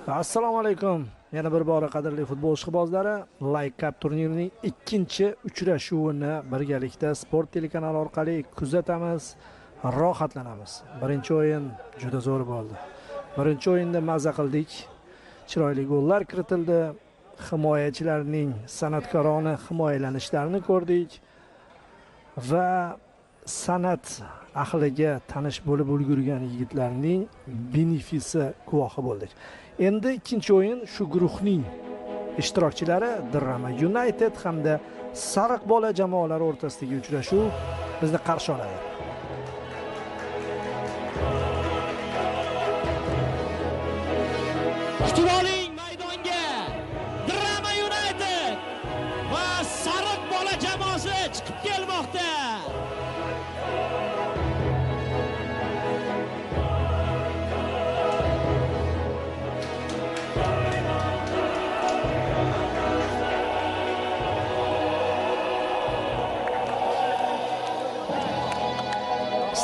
Assalomu alaykum. Yana bir bora qadrli futbol ishqibozlari, Like Cup turnirining ikkinchi uchrashuvini birgalikda Sport telekanali orqali kuzatamiz, rohatlanamiz. Birinchi o'yin juda zo'r bo'ldi. Birinchi o'yinda maza qildik. Chiroyli gollar kiritildi. Himoyachilarning san'atkorona himoyalanishlarini ko'rdik va san'at ahliga tanish bo'lib ulgurgan yigitlarning benefisi guvohi bo'ldik. Endi ikkinchi o'yin shu guruhning ishtirokchilari Drama United hamda Sariq bola jamoalari o'rtasidagi uchrashuv bizni qarshi oladi. Kutib oling maydonga Drama United va Sariq bola jamoasi chiqib kelmoqda.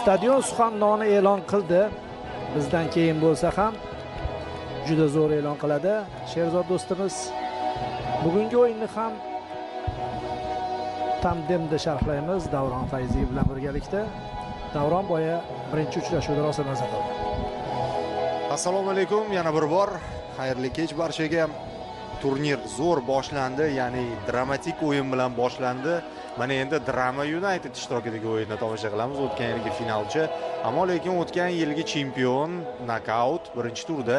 Stadion suxandoni e'lon qildi. Bizdan keyin bo'lsa ham juda zo'r e'lon qiladi Sherzod do'stimiz. Bugungi o'yinni ham tandemda sharhlaymiz Davron Fayziyev bilan birgalikda. Davron boya birinchi uchrashuvda rosa maza qildi. Assalomu alaykum, yana bir bor xayrli kech barchaga. Turnir zo'r boshlandi, ya'ni dramatik o'yin bilan boshlandi. Mana endi Drama United ishtirokidagi o'yinni tomosha qilamiz. O'tgan yilgi finalchi, ammo lekin o'tgan yilgi chempion Nokaut birinchi turda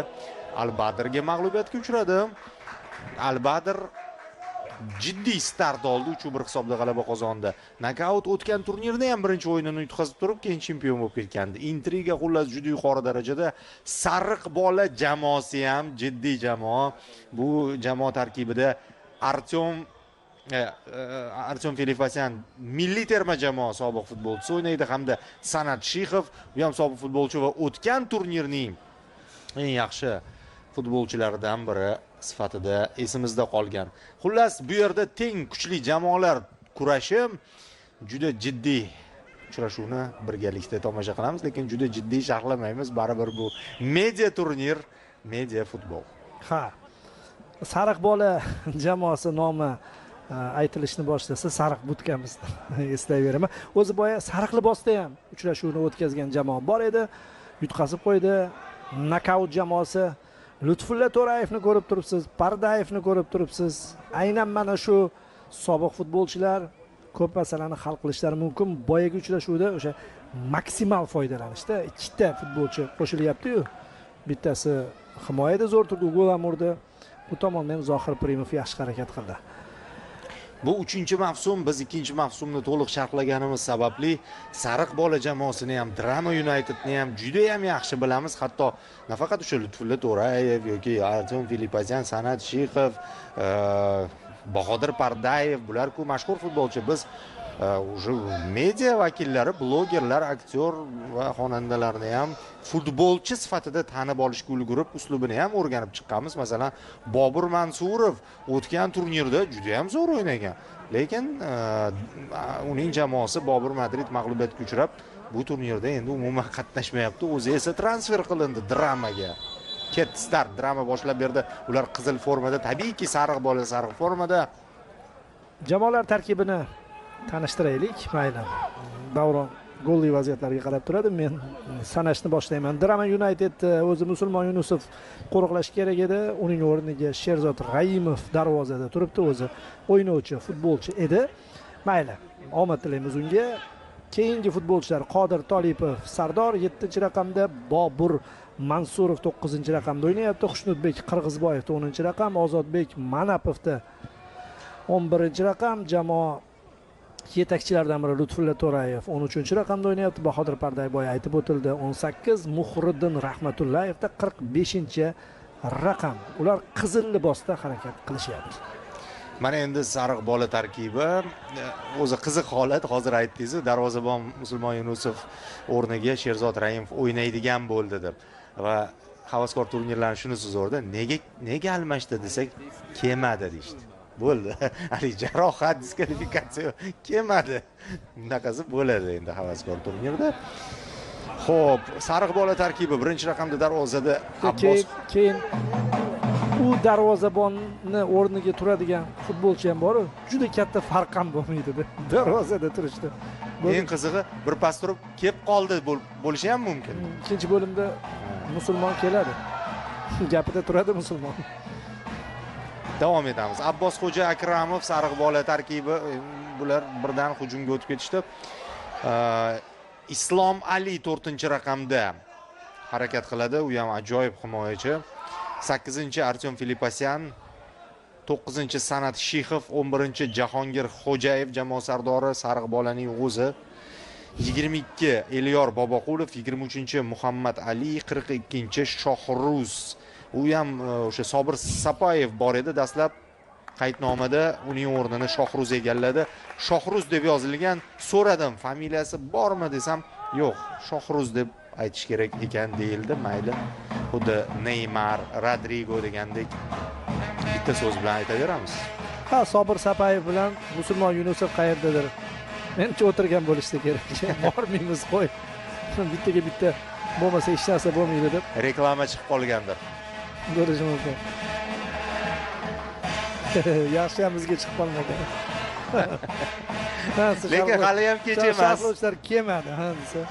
Al-Badrga mag'lubiyatga uchradi. Al-Badr jiddiy start oldi, 3-1 hisobda g'alaba qozondi. Nokaut o'tgan turnirda ham birinchi o'yinini yutqazib turib, keyin chempion bo'lib ketgandi. Intriga xullas juda yuqori darajada. Sariq bola jamoasi ham jiddiy jamoa. Bu jamoa tarkibida Artyom Filipasyan milliy terma jamoa sobiq futbolchisi o'ynaydi hamda Sanat Shixov, bu ham sobiq futbolchi va o'tgan turnirning eng yaxshi futbolchilaridan biri sifatida esimizda qolgan. Xullas, bu yerda teng kuchli jamoalar kurashi, juda jiddiy uchrashuvni birgalikda tomosha qilamiz, lekin juda jiddiy sharhlamaymiz. Baribir bu media turnir, media futbol. Ha. Sariq bola jamoasi nomi aytilishni boshlasa sariq butkamiz eslayveraman. O'zi boya sariq libosda ham uchrashuvni o'tkazgan jamoa bor edi, yutqazib qo'ydi. Nokaut jamoasi. Lutfulla To'rayevni ko'rib turibsiz, Pardayevni ko'rib turibsiz. Aynan mana shu sobiq futbolchilar ko'p masalani hal qilishlari mumkin. Boyagi uchrashuvda o'sha maksimal foydalanishda ikkita futbolchi qo'shilyapti-yu. Bittasi himoyada zo'r turdi, gol ham urdi. Bu tomondan ham Zohir Primov yaxshi harakat qildi. Bu 3-mavsum, biz 2-mavsumni to'liq sharhlaganimiz sababli Sariq bola jamoasini ham, Drama Unitedni ham juda ham yaxshi bilamiz. Hatto nafaqat o'sha Lutfulla To'rayev yoki Artyom Filipasyan, Sanat Shixov, Bahodir Pardayev, bular-ku mashhur futbolchi. Biz уже media vakillari, blogerlar, aktyor va xonandalarni ham futbolchi sifatida tanib olishga ulgurib, uslubini ham o'rganib chiqqanmiz. Masalan, Bobur Mansurov o'tgan turnirda juda ham zo'r o'ynagan, lekin uning jamoasi Bobur Madrid mag'lubiyatga uchrab, bu turnirda endi umuman qatnashmayapti. O'zi esa transfer qilindi Dramaga. Ketdi start, Drama boshlab berdi. Ular qizil formada, tabiiyki sariq bola sariq formada. Jamoalar tarkibini tanishtiraylik. Mayli. Davron golli vaziyatlarga qarab turadi. Men sanashni boshlayman. Drama United o'zi Musulmon Yunusov qo'riqlash kerak edi. Uning o'rniga Sherzod Raimov darvozada turibdi. O'zi o'ynovchi, futbolchi edi. Mayli, omad tilaymiz unga. Keyingi futbolchilar Qodir Tolipov, Sardor 7-raqamda, Bobur Mansurov 9-raqamda o'ynayapti. Xushnudbek Qirg'izboyev 10-raqam, Ozodbek Manapovda 11-raqam. Jamoa yetakchilardan biri Lutfulla To'rayev 13-raqamda o'ynayapti. Bahodir Pardayev boya aytib o'tildi 18, Muhriddin Rahmatullayevda 45-raqam. Ular qizil libosda harakat qilishyapti. Mana endi sariq bola tarkibi. O'zi qiziq holat, hozir aytdingiz, darvozabon Musulmon Yunusov o'rniga Sherzod Raimov o'ynaydigan bo'ldi deb. Va havaskor turnirlarning shunisi zo'rda, nega almashdi desak, kelmadi deyishdi. Bo'ldi. Hali jarohat, diskvalifikatsiya kelmadi. Bunaqasi bo'ladi endi havaskor turnirda. Xo'p, sariq bola tarkibi birinchi raqamda darvozada Abbos. Keyin U darvozabonni o'rniga turadigan futbolchi ham bor-ku, juda katta farq ham bo'lmaydi darvozada turishda. Eng qizig'i bir pas turib kelib qoldi bo'lishi ham mumkin. Ikkinchi bo'limda Musulmon keladi. Gapida turadi Musulmon. Davom etamiz. Abbosxo'ja Akramov sariq bola tarkibi, bular birdan hujumga o'tib ketishdi. Islom Ali 4-raqamda harakat qiladi. U ham ajoyib himoyachi. 8-chi Artyom Filipasyan, 9-chi Sanat Shixov, 11-chi Jahongir Xo'jayev jamoa sardori sariq bolaning o'zi, 22 Elyor Boboqulov, 23-chi Muhammad Ali, 42-chi Shohruz. U ham o'sha Sobir Sapayev bor edi dastlab qaydnomada, uning o'rnini Shohruz egalladi. Shohruz deb yozilgan, so'radim familiyasi bormi desam, yo'q, Shohruz deb aytish kerak ekan deyildi. Mayli, xuddi Neymar, Rodrigo degandek bitta so'z bilan aytaveramiz. Ha, Sobir Sapayev bilan Musulmon Yunusov qayerdadir? Menimcha o'tirgan bo'lishsa kerak. Bormaymiz, qo'y. Bittaga bitta bo'lmasa hech narsa bo'lmaydi deb. Reklama chiqib qolgandir. Bo'lishi mumkin. Yaxshi ham bizga chiqib qolmagan. Lekin hali ham kech emas. Sharhlovchilar kelmadi, ha desa.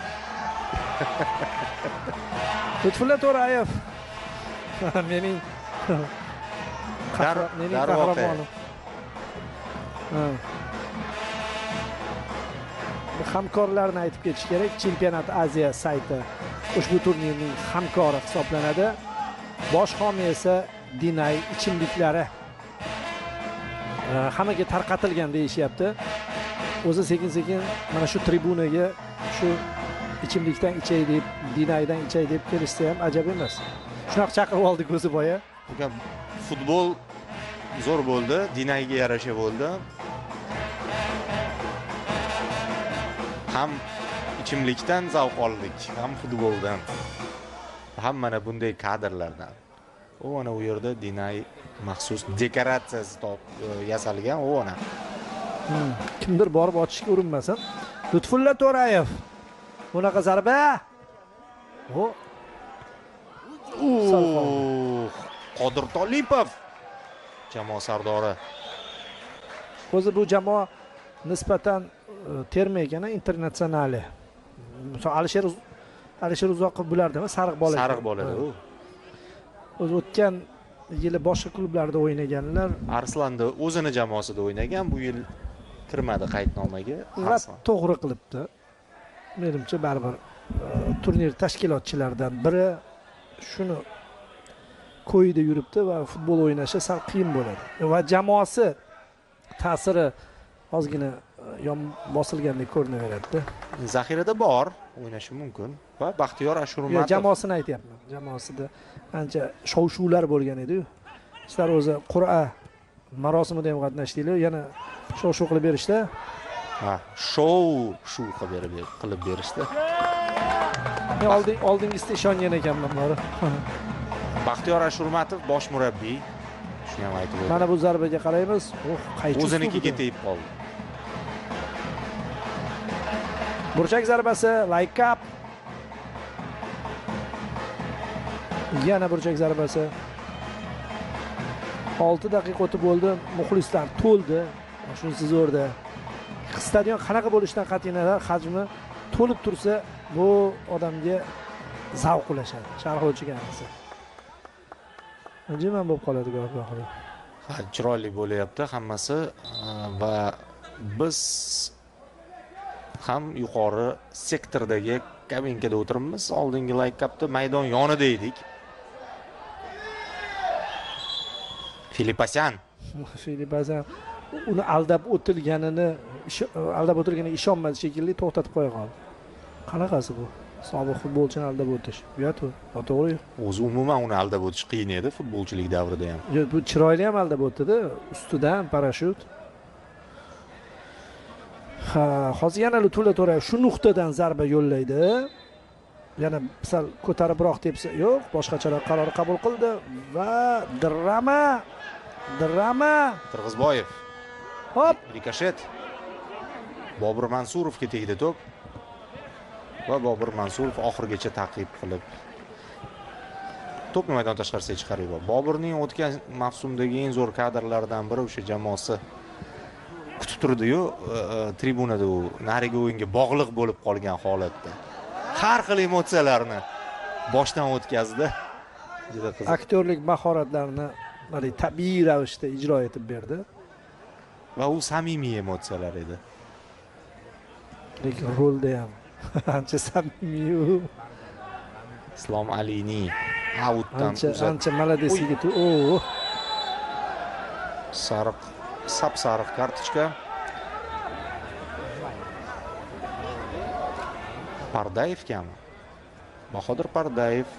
Lutfulla To'rayev mening qahramonim. Hamkorlarni aytib ketish kerak. Chempionat Aziya sayti ushbu turnirning hamkori hisoblanadi. Bosh homiy esa Dinay ichimliklari. Hammaga tarqatilgan deyishyapti. O'zi sekin-sekin mana shu tribunaga shu ichimlikdan ichay deb, Dinaydan ichay deb kelishsa ham ajab emas. Shunaqa chaqirib oldik o'zi boya. Ukam, futbol zo'r bo'ldi, Dinayga yarasha bo'ldi. Ham ichimlikdan zavq oldik, ham futboldan. Ham mana bunday kadrlardan. U ana u yerda Dinay maxsus dekoratsiyasi yasalgan, u ana. Kimdir borib ochishga urinmasin. Lutfulla To'rayev. Bunaqa zarba. Qodir Tolipov jamoa sardori. O'zi bu jamoa nisbatan terma ekan, internatsionali. Misol Alisher Uzoqov bulardami? Sariq bola. Sariq bolada u. O'zi o'tgan yili boshqa klublarda o'ynaganlar. Arslanda o'zini jamoasida o'ynagan, bu yil kirmadi qaydnomaga. Va to'g'ri qilibdi. Menimcha baribir turnir tashkilotchilaridan biri shuni ko'yida yuribdi va futbol o'ynashi sal qiyin bo'ladi. Va jamoasi ta'siri ozgina yon bosilgandek ko'rinaveradi. Zaxirada bor, o'ynashi mumkin. Va Baxtiyor Ashurmatov. Jamoasini aytyapman. Jamoasida ancha shov-shuvlar bo'lgan edi-yu. Sizlar o'zi qur'a marosimida ham qatnashdinglar, yana shov-shuv qilib berishdi. Ha, shov-shuv qilib berishdi. Men oldingisida ishongan ekanman bori. Baxtiyor Ashurmatov bosh murabbiy. Shuni ham aytib o'tdi. Mana bu zarbaga qaraymiz. Oh, qaychi o'zinikiga tegib qoldi. Burchak zarbasi, like up. Yana burchak zarbasi. 6 daqiqa o'tib bo'ldi, muxlislar to'ldi. Shunisi zo'rda. Stadion qanaqa bo'lishidan qat'iy nazar hajmi to'lib tursa, bu odamga zavq ulashadi, sharhlovchiga ayniqsa. Jim ham bo'lib qoladi goh-gohida. Ha, chiroyli bo'lyapti hammasi va biz ham yuqori sektordagi kabinkada o'tiribmiz. Oldingi like upda maydon yonida edik. Filipasyan. Filipasyan uni aldab o'tilganini, aldab o'tilganiga ishonmadi shekilli, to'xtatib qo'ya qoldi. Qanaqasi bu? Sobiq futbolchini aldab o'tish. Uyat u, noto'g'ri. O'zi umuman uni aldab o'tish qiyin edi futbolchilik davrida ham. Yo'q, bu chiroyli ham aldab o'tdi-da, ustidan parashyut. Ha, hozir yana Lutfulla To'rayev shu nuqtadan zarba yo'llaydi. Yana sal ko'taribroq tepsa, yo'q, boshqacharoq qaror qabul qildi va drama. Qirg'izboyev. Hop, rikoshet. Bobur Mansurovga tegdi to'p. Va Bobur Mansurov oxirigacha ta'qib qilib To'pni maydon tashqarisiga chiqarib yubordi. Boburning o'tgan mavsumdagi eng zo'r kadrlaridan biri o'sha jamoasi kutib turdi-yu, tribunada u narigi o'yinga bog'liq bo'lib qolgan holatda. Har xil emotsiyalarni boshdan o'tkazdi. Juda qiziq. Aktyorlik mahoratlarini mana tabiiy ravishda ijro etib berdi. Va u samimiy emotsiyalar edi. Lekin rolda ham ancha samimiy u. Islom Alini outdan ancha malades yigit. O. Sariq, sap-sariq kartochka. Pardayevgami? Bahodir Pardayev.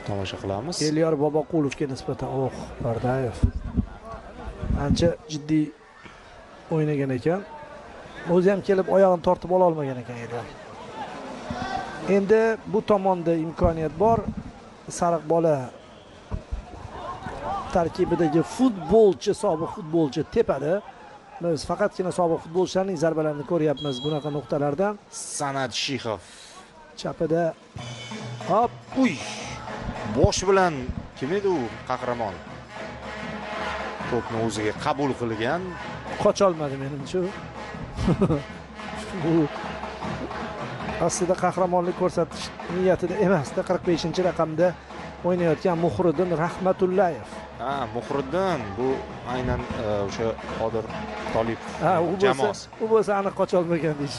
Tomosha qilamiz. Elyor Boboqulovga nisbatan oh, Pardayev ancha jiddiy o'ynagan ekan. O'zi ham kelib oyog'ini tortib ola olmagan ekan Elyor. Endi bu tomonda imkoniyat bor. Sariq bola tarkibidagi futbolchi, sobiq futbolchi tepada. Biz faqatgina sobiq futbolchilarning zarbalarini ko'ryapmiz bunaqa nuqtalardan. San'at Shixov chapida. Hop, uy. Bosh bilan kim edi u qahramon? To'pni o'ziga qabul qilgan. Qocha olmadi menimcha. Bu aslida qahramonlik ko'rsatish niyatida emasdi. 45-raqamda o'ynayotgan Muhriddin Rahmatullayev. Ha, Muhriddin bu aynan o'sha Qodir Tolipov jamoasi. U bo'lsa aniq qocha olmagan deyish.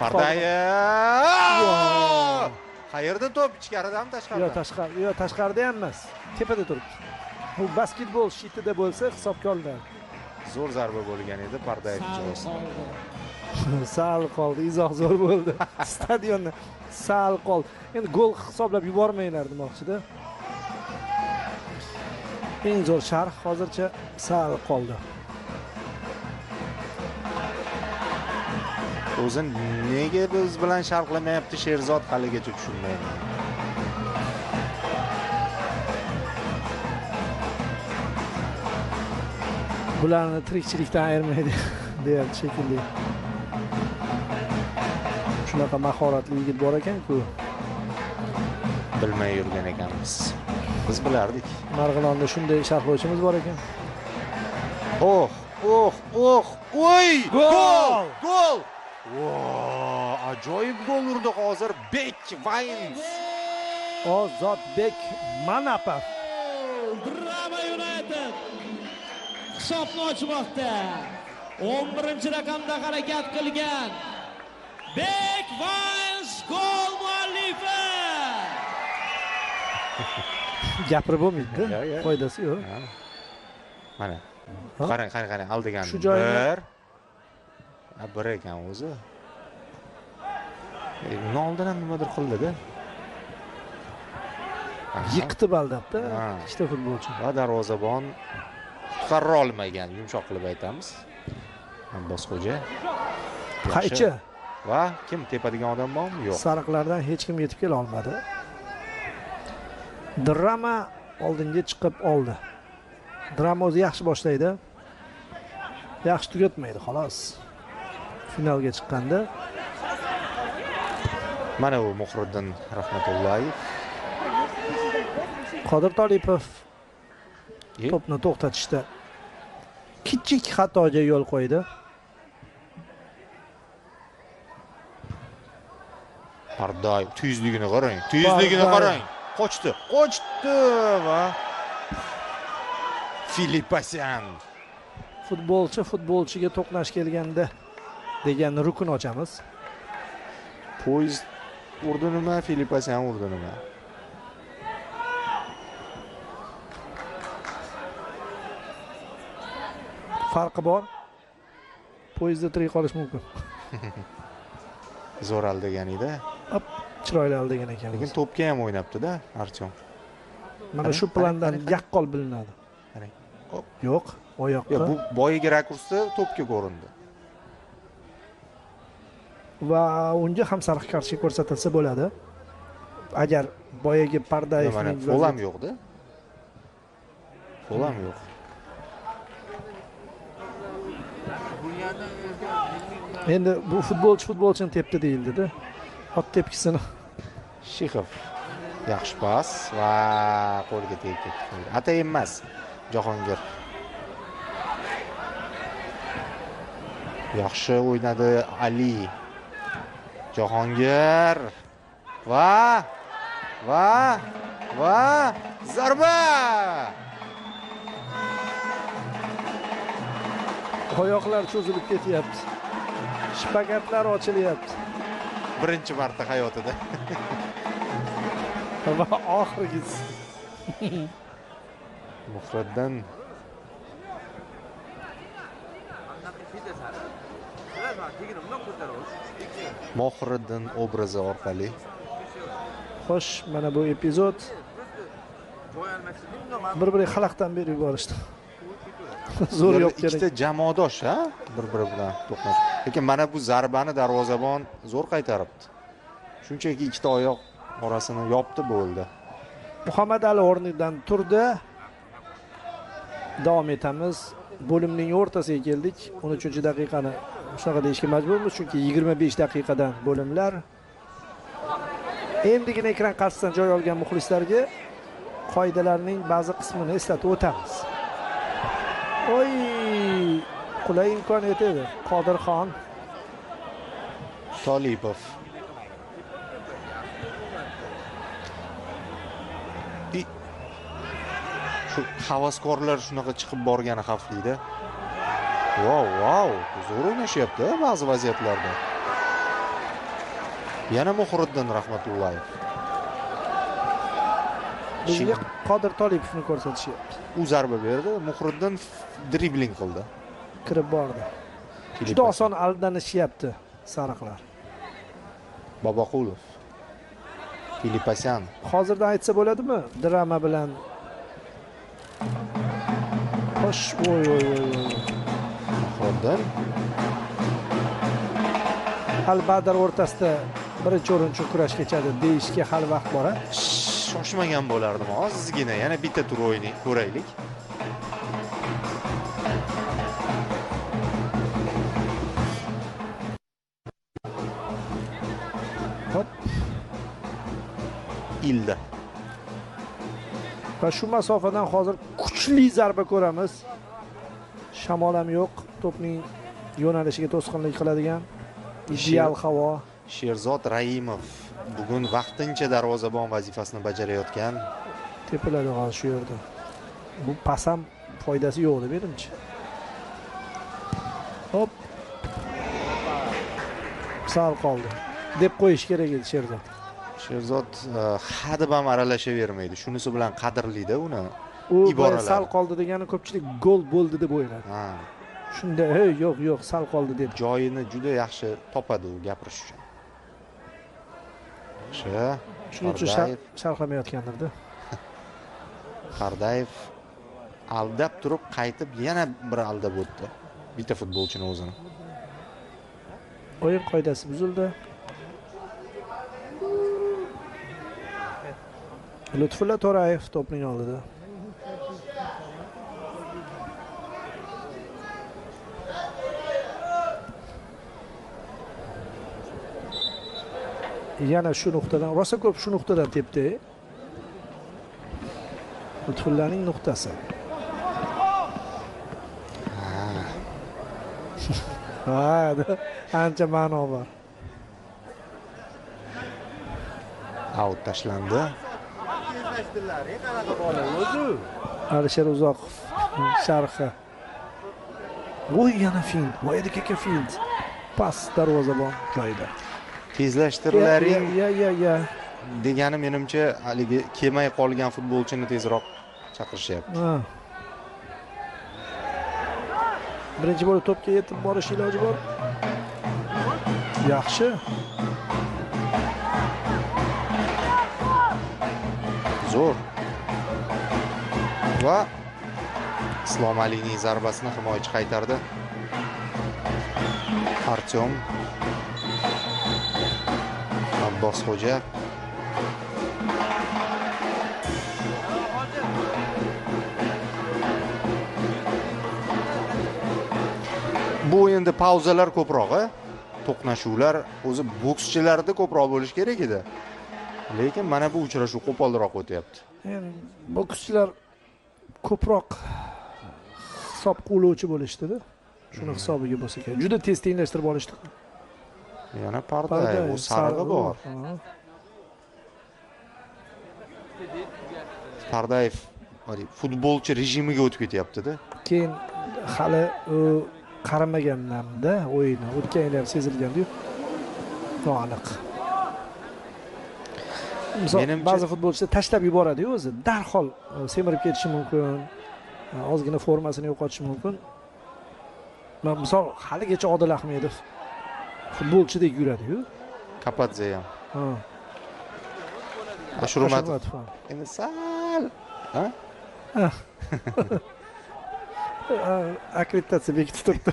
Pardayev! Qayerda to'p? Ichkaridami, tashqaridami? Yo'q, tashqari, yo'q, tashqarida ham emas. Tepada turibdi. Bu basketbol shitida bo'lsa hisobga olinadi. Zo'r zarba bo'lgan edi Pardayev ijrosida. Sal qoldi, izoh zo'r bo'ldi. Stadionni sal qoldi. Endi gol hisoblab yubormanglar demoqchida. Eng zo'r sharh hozircha sal qoldi. O'zi nega biz bilan sharhlamayapti Sherzod, haligacha tushunmayman. Bularni tirikchilikdan ayirmaydi deyapti shekilli. Shunaqa mahoratli yigit bor ekan-ku. Bilmay yurgan ekanmiz. Biz bilardik. Marg'ilonda shunday sharhlovchimiz bor ekan. Oh, oh, oh, oy! Gol! Gol! Wow, ajoyib gol urdi hozir Bek Vayns. Ozodbek Manapov. Drama United hisobni ochmoqda. 11-raqamda harakat qilgan Bek Vayns gol muallifi. Gapirib bo'lmaydi, foydasi yo'q. Mana. Qarang, qarang, qarang, aldagan. Shu joyini bir ekan o'zi. Uni oldin ham nimadir qildi-da. Yiqitib aldabdi ikkita futbolchi. Va darvozabon qutqara olmagan, yumshoq qilib aytamiz. Abbosxo'ja. Qaychi. Va kim tepadigan odam bormi? Yo'q. Sariqlardan hech kim yetib kela olmadi. Drama oldinga chiqib oldi. Drama o'zi yaxshi boshlaydi. Yaxshi tugatmaydi, xolos. Finalga chiqqanda mana bu Muhriddin Rahmatullayev. Qodir Tolipov to'pni to'xtatishda kichik xatoga yo'l qo'ydi. Pardayev tezligini qarang, tezligini qarang. Qochdi, qochdi va Filipasyan. Futbolchi futbolchiga to'qnash kelganda degan rukun ochamiz. Poyezd urdi nima, Filipasyan urdi nima? Farqi bor. Poyezdda tirik qolish mumkin. Zo'r aldagan edi. Hop, chiroyli aldagan ekan. Lekin to'pga ham o'ynabdi-da Artyom. Mana shu plandan yaqqol bilinadi. Qarang. Yo'q, oyoqqa. Bu boyagi rakursda to'pga ko'rindi. Va unga ham sariq kartochka ko'rsatilsa bo'ladi. Agar boyagi Pardayevning fol ham yo'q-da. Fol ham yo'q. Endi bu futbolchi futbolchini tepdi deyildi-da. Ot tepkisini. Shixov yaxshi pas va qo'lga tegib ketdi. Atayin emas Jahongir. Yaxshi o'ynadi Ali. Jahongir va zarba. Oyoqlar cho'zilib ketyapti. Shpagatlar ochilyapti. Birinchi marta hayotida. Va oxirgisi. Muhriddin Muhriddin obrazi orqali. Xo'sh, mana bu epizod bir-biriga xalaqdan berib yuborishdi. Zo'r yo'q kerak. Ikkita jamoadosh, ha, bir-biri bilan to'qnash. Lekin mana bu zarbani darvozabon zo'r qaytaribdi. Shunchaki ikkita oyoq orasini yopdi, bo'ldi. Muhammad Ali o'rnidan turdi. Davom etamiz. Bo'limning o'rtasiga keldik. 13-daqiqani shunaqa deyishga majburmiz, chunki 25 daqiqadan bo'limlar. Endigina ekran qarshisidan joy olgan muxlislarga qoidalarning ba'zi qismini eslatib o'tamiz. Oy, qulay imkoniyat edi. Qodirxon Tolipov. Shu havaskorlar shunaqa chiqib borgani xavfli-da. Vau, vau, zo'r o'ynashyapti ba'zi vaziyatlarda. Yana Muhriddin Rahmatullayev. Bizga Qodir Tolipovni ko'rsatishyapti. U zarba berdi, Muhriddin dribling qildi. Kirib bordi. Juda oson aldanishyapti sariqlar. Boboqulov. Filipasyan. Hozirdan aytsa bo'ladimi? Drama bilan. Xo'sh, oy oy oy. Muhriddin. Al-Badr o'rtasida birinchi o'rin uchun kurash kechadi deyishga hali vaqt bor. Shoshmagan bo'lardim ozgina, yana bitta tur o'yini ko'raylik. Hop. Ildi. Va shu masofadan hozir kuchli zarba ko'ramiz. Shamol ham yo'q, to'pning yo'nalishiga to'sqinlik qiladigan ideal havo. Sherzod Raimov bugun vaqtincha darvozabon vazifasini bajarayotgan. Tepiladi hozir shu yerda. Bu pas ham foydasi yo'q deb menimcha. Hop. Sal qoldi deb qo'yish kerak edi Sherzod. Sherzod hadeb ham aralashavermaydi. Shunisi bilan qadrlida uni. U sal qoldi degani ko'pchilik gol bo'ldi deb o'yladi. Ha. Shunda hey, yo'q, yo'q, sal qoldi deb. Joyini juda yaxshi topadi u gapirish uchun. Yaxshi. Shuning uchun sharhlamayotgandir-da. Qardayev aldab turib qaytib yana bir aldab o'tdi. Bitta futbolchini o'zini. O'yin qoidasi buzildi. Lutfulla To'rayev to'pning oldida. Yana shu nuqtadan, rosa ko'p shu nuqtadan tepdi. Lutfullaning nuqtasi. Ha, ancha ma'no bor. Out tashlandi. Alisher Uzoqov sharhi. Voy, yana fint. Voy, aka fint. Pas darvozabon joyida. Tezlashtirlaring ya degani menimcha haligi kelmay qolgan futbolchini tezroq chaqirishyapti. Birinchi bo'lib to'pga yetib borish iloji bor. Yaxshi. Zo'r. Va Islom Alining zarbasini himoyachi qaytardi. Artyom Abbosxo'ja. Bu endi pauzalar ko'proq, a? To'qnashuvlar o'zi bokschilarda ko'proq bo'lishi kerak edi. Lekin mana bu uchrashuv qo'polroq o'tyapti. Endi bokschilar ko'proq hisob quvlovchi bo'lishdi-da. Shuni hisobiga bo'lsa kerak. Juda tez tenglashtirib olishdi. Yana Pardayev, u sarig'i bor. Pardayev futbolchi rejimiga o'tib ketyapti-da. Keyin hali u qaramaganmanda o'yini. O'tgan yil ham sezilgandi-yu. Noaniq. Misol ba'zi futbolchilar tashlab yuboradi-yu o'zi, darhol semirib ketishi mumkin, ozgina formasini yo'qotishi mumkin. Misol haligacha Odil Ahmedov futbolchidek yuradi-yu. Kapadze ham. Ha. Ashurmatov. Endi sal, ha? Akkreditatsiya bekitib turibdi.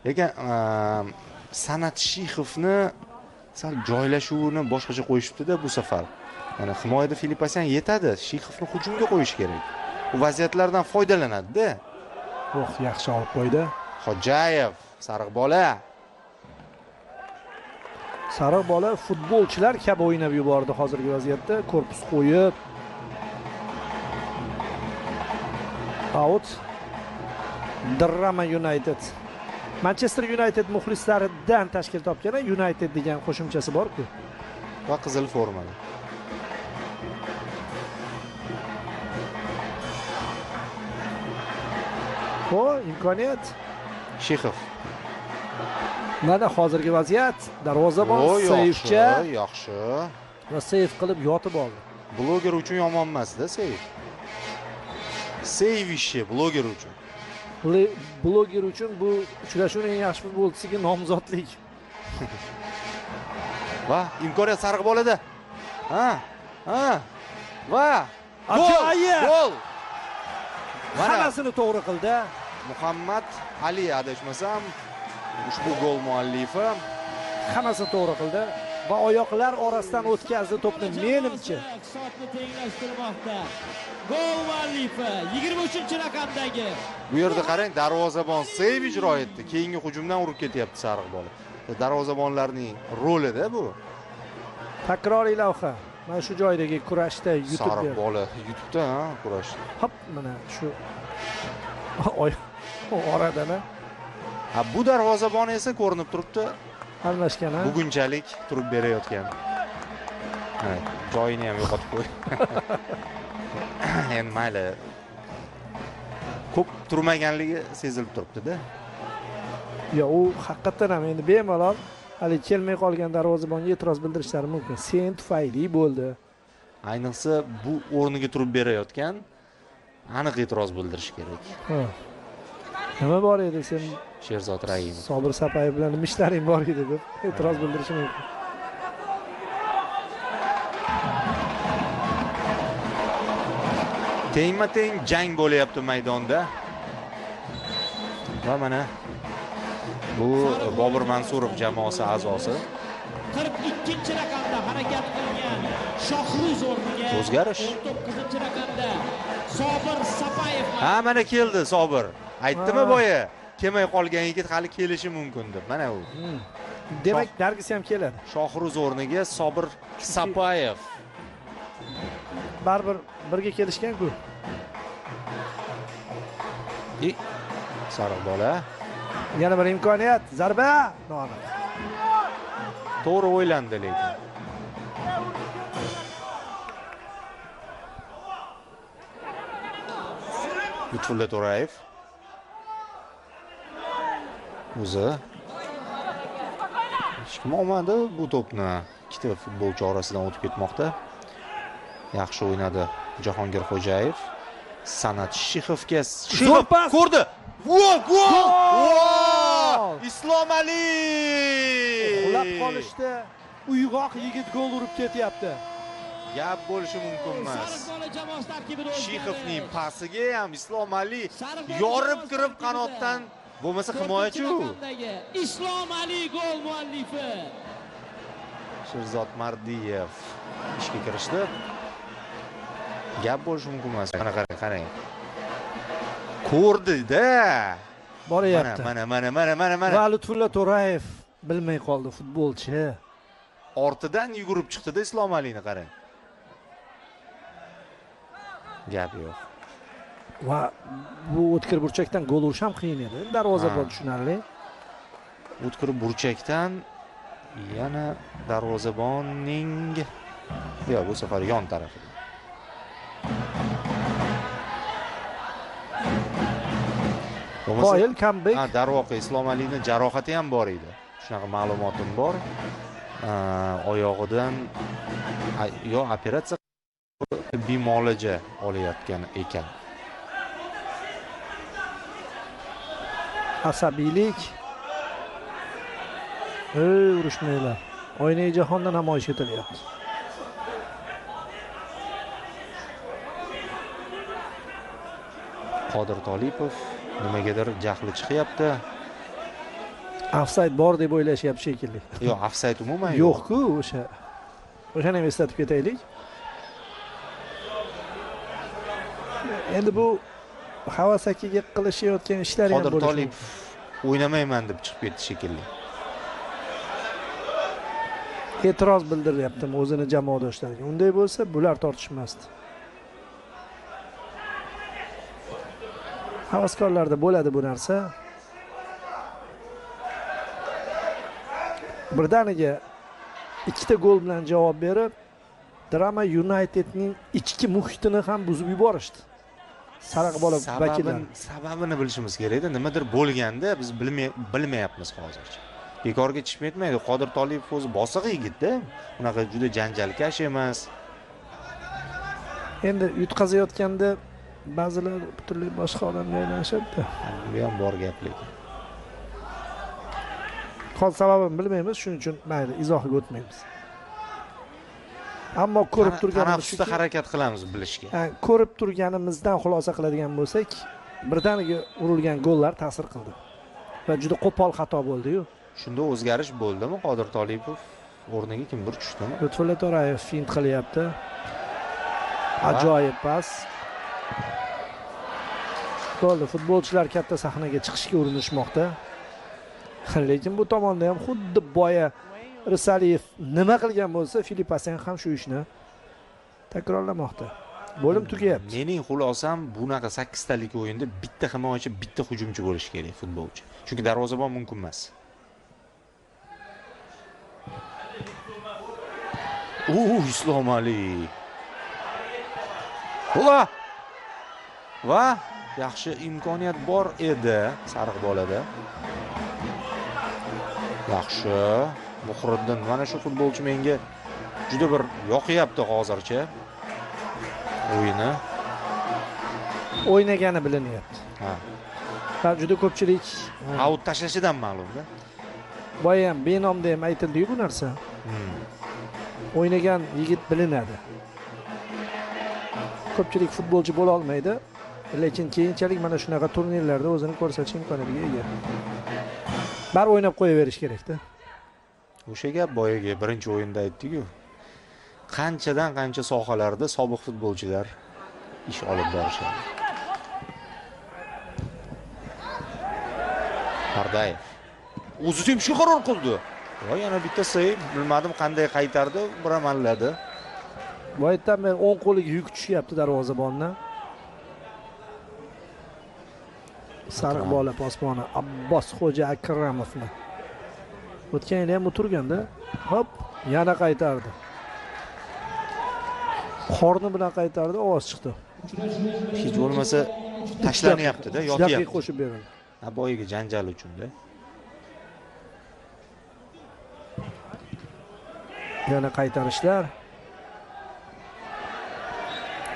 Lekin San'at Shixovni sal joylashuvini boshqacha qo'yishibdi-da bu safar. Ya'ni himoyada Filipasyan yetadi, Shixovni hujumga qo'yish kerak. U vaziyatlardan foydalanadi-da. Oh, yaxshi olib qo'ydi. Xo'jayev, sariq bola. Sariq bola futbolchilar kabi o'ynab yubordi hozirgi vaziyatda, korpus qo'yib. Out. Drama United. Manchester United muxlislaridan tashkil topgan United degan qo'shimchasi bor-ku. Va qizil formada. O, imkoniyat. Shixov. Mana hozirgi vaziyat. Darvozabon seyfcha. Yaxshi. Va seyf qilib yotib oldi. Bloger uchun yomon emas-da seyf. Seyf ishi bloger uchun. Bloger uchun bu uchrashuvning eng yaxshi futbolchisiga nomzodlik. Va imkoniyat sariq bolada. Ha. Ha. Va gol! Gol! Hammasini to'g'ri qildi. Muhammad Ali adashmasam ushbu gol muallifi. Hammasini to'g'ri qildi va oyoqlar orasidan o'tkazdi to'pni menimcha. Hisobni tenglashtirmoqda. Gol muallifi 23-raqamdagi. Bu yerda qarang, darvozabon seyv ijro etdi. Keyingi hujumdan urib ketyapti sariq bola. Darvozabonlarning rolida bu. Takroriy lavha. Mana shu joydagi kurashda yutib berdi. Sariq bola yutibdi, ha, kurashda. Hop, mana shu oradan. Ha, bu darvozabon esa ko'rinib turibdi. Almashgan, ha. Bugunchalik turib berayotgan. Ha, joyini ham yo'qotib qo'ydi. Endi mayli. Ko'p turmaganligi sezilib turibdi-da. Yo, u haqiqatan ham endi bemalol hali kelmay qolgan darvozabonga e'tiroz bildirishlari mumkin. Sen tufayli bo'ldi. Ayniqsa bu o'rniga turib berayotgan aniq e'tiroz bildirish kerak. Ha. Nima bor edi sen Sherzod Rahimov? Sobir Sapayev bilan nima ishlaring bor edi deb e'tiroz bildirishi mumkin. Tengma-teng jang bo'lyapti maydonda. Va mana bu Bobur Mansurov jamoasi a'zosi 42-raqamda harakat qilgan Shohruz o'rniga o'zgarish. 19-raqamda Sobir Sapayev. Ha, mana keldi Sobir. Aytdimi boya? Kelmay qolgan yigit hali kelishi mumkin deb. Mana u. Demak, nargisi ham keladi. Shohruz o'rniga Sobir Sapayev. Baribir birga kelishgan-ku. Sariq bola. Yana bir imkoniyat, zarba. Noaniq. To'g'ri o'ylandi lekin. Lutfulla To'rayev. O'zi hech kim olmadi bu to'pni. Ikkita futbolchi orasidan o'tib ketmoqda. Yaxshi o'ynadi Jahongir Xo'jayev. San'at Shixovga. Shixov ko'rdi. Gol! Gol! Islom Ali! Uxlab qolishdi. Uyg'oq yigit gol urib ketyapti. Gap bo'lishi mumkin emas. Shixovning pasiga ham Islom Ali yorib kirib qanotdan, bo'lmasa himoyachi u. Islom Ali gol muallifi. Sherzod Mardiyev ishga kirishdi. Gap bo'lishi mumkin emas. Mana qarang, qarang. Ko'rdi-da. Boryapti. Mana mana mana mana mana. Va Lutfulla To'rayev bilmay qoldi futbolchi. Ortidan yugurib chiqdi-da Islom Alini qarang. Gap yo'q. Va bu o'tkir burchakdan gol urish ham qiyin edi. Darvozabon tushunarli. O'tkir burchakdan yana darvozabonning yo'q, bu safar yon tarafida. Qoyil comeback. Ha, darvoqe Islom Alini jarohati ham bor edi. Shunaqa ma'lumotim bor. Oyog'idan yo operatsiya tibbiy muolaja olayotgan ekan. Asabiylik. Ey, urushmanglar. Oynai jahonda namoyish etilyapti. Qodir Tolipov nimagadir jahli chiqyapti. Ofsayd bor deb o'ylashyapti shekilli. Yo'q, ofsayd umuman yo'q-ku o'sha. O'shani ham eslatib ketaylik. Endi bu Havasakiga qilishayotgan ishlari ham Qodir bo'lishi Tolipov o'ynamayman deb chiqib ketdi shekilli. E'tiroz bildiryaptimi o'zini jamoadoshlariga. Unday bo'lsa, bular tortishmasdi. Havaskorlarda bo'ladi bu narsa. Birdaniga ikkita gol bilan javob berib, Drama Unitedning ichki muhitini ham buzib yuborishdi. Sariq bola vakillari. Sababini bilishimiz kerak edi. Nimadir bo'lganda biz bilmayapmiz hozircha. Bekorga chiqib ketmaydi. Qodir Tolipov o'zi bosiq yigit-da. Unaqa juda janjalkash emas. Endi yutqazayotganda ba'zilar butunlay boshqa odamga aylanishadi. Bu ham bor gap lekin. Hol sababini bilmaymiz, shuning uchun mayli izohiga o'tmaymiz. Ammo ko'rib turganimiz shuki, harakat qilamiz bilishga. Ko'rib turganimizdan xulosa qiladigan bo'lsak, birdaniga urilgan gollar ta'sir qildi. Va juda qo'pol xato bo'ldi-yu. Shunda o'zgarish bo'ldimi? Qodir Tolipov o'rniga kimdir tushdimi? Lutfulla To'rayev fint qilyapti. Ajoyib pas. Bo'ldi, futbolchilar katta sahnaga chiqishga urinishmoqda. Lekin bu tomonda ham xuddi boya Risaliyev nima qilgan bo'lsa, Filip Asen ham shu ishni takrorlamoqda. Bo'lim tugayapti. Mening xulosam, bunaqa 8 talik o'yinda bitta himoyachi, bitta hujumchi bo'lishi kerak futbolchi. Chunki darvozabon mumkin emas. Islom Ali. Va! Va yaxshi imkoniyat bor edi sariq bolada. Yaxshi. Muhriddin, mana shu futbolchi menga juda bir yoqyapti hozircha. O'yini o'ynagani bilinyapti. Ha. Va juda ko'pchilik out tashlashidan ma'lum-da. Boya ham benomda ham aytildi-yu bu narsa. O'ynagan yigit bilinadi. Ko'pchilik futbolchi bo'la olmaydi, lekin keyinchalik mana shunaqa turnirlarda o'zini ko'rsatish imkoniyatiga ega. Bar o'ynab qo'yaverish kerak-da. O'sha gap boyagi birinchi o'yinda aytdik-ku. Qanchadan qancha sohalarda sobiq futbolchilar ish olib borishadi. Pardayev o'zi tepishga qaror qildi. Va yana bitta seyf, bilmadim qanday qaytardi, bir amalladi. Boyatdan beri o'ng qo'liga yuk tushyapti darvozabondan. Sariq bola posboni Abbos Xo'ja Akramovni. O'tgan yil ham o'tirganda, hop, yana qaytardi. Qorni bilan qaytardi, ovoz chiqdi. Hech bo'lmasa tashlanyapti-da, yotyapti. Qo'shib berildi. Ha, boyagi janjal uchun-da. Yana qaytarishlar.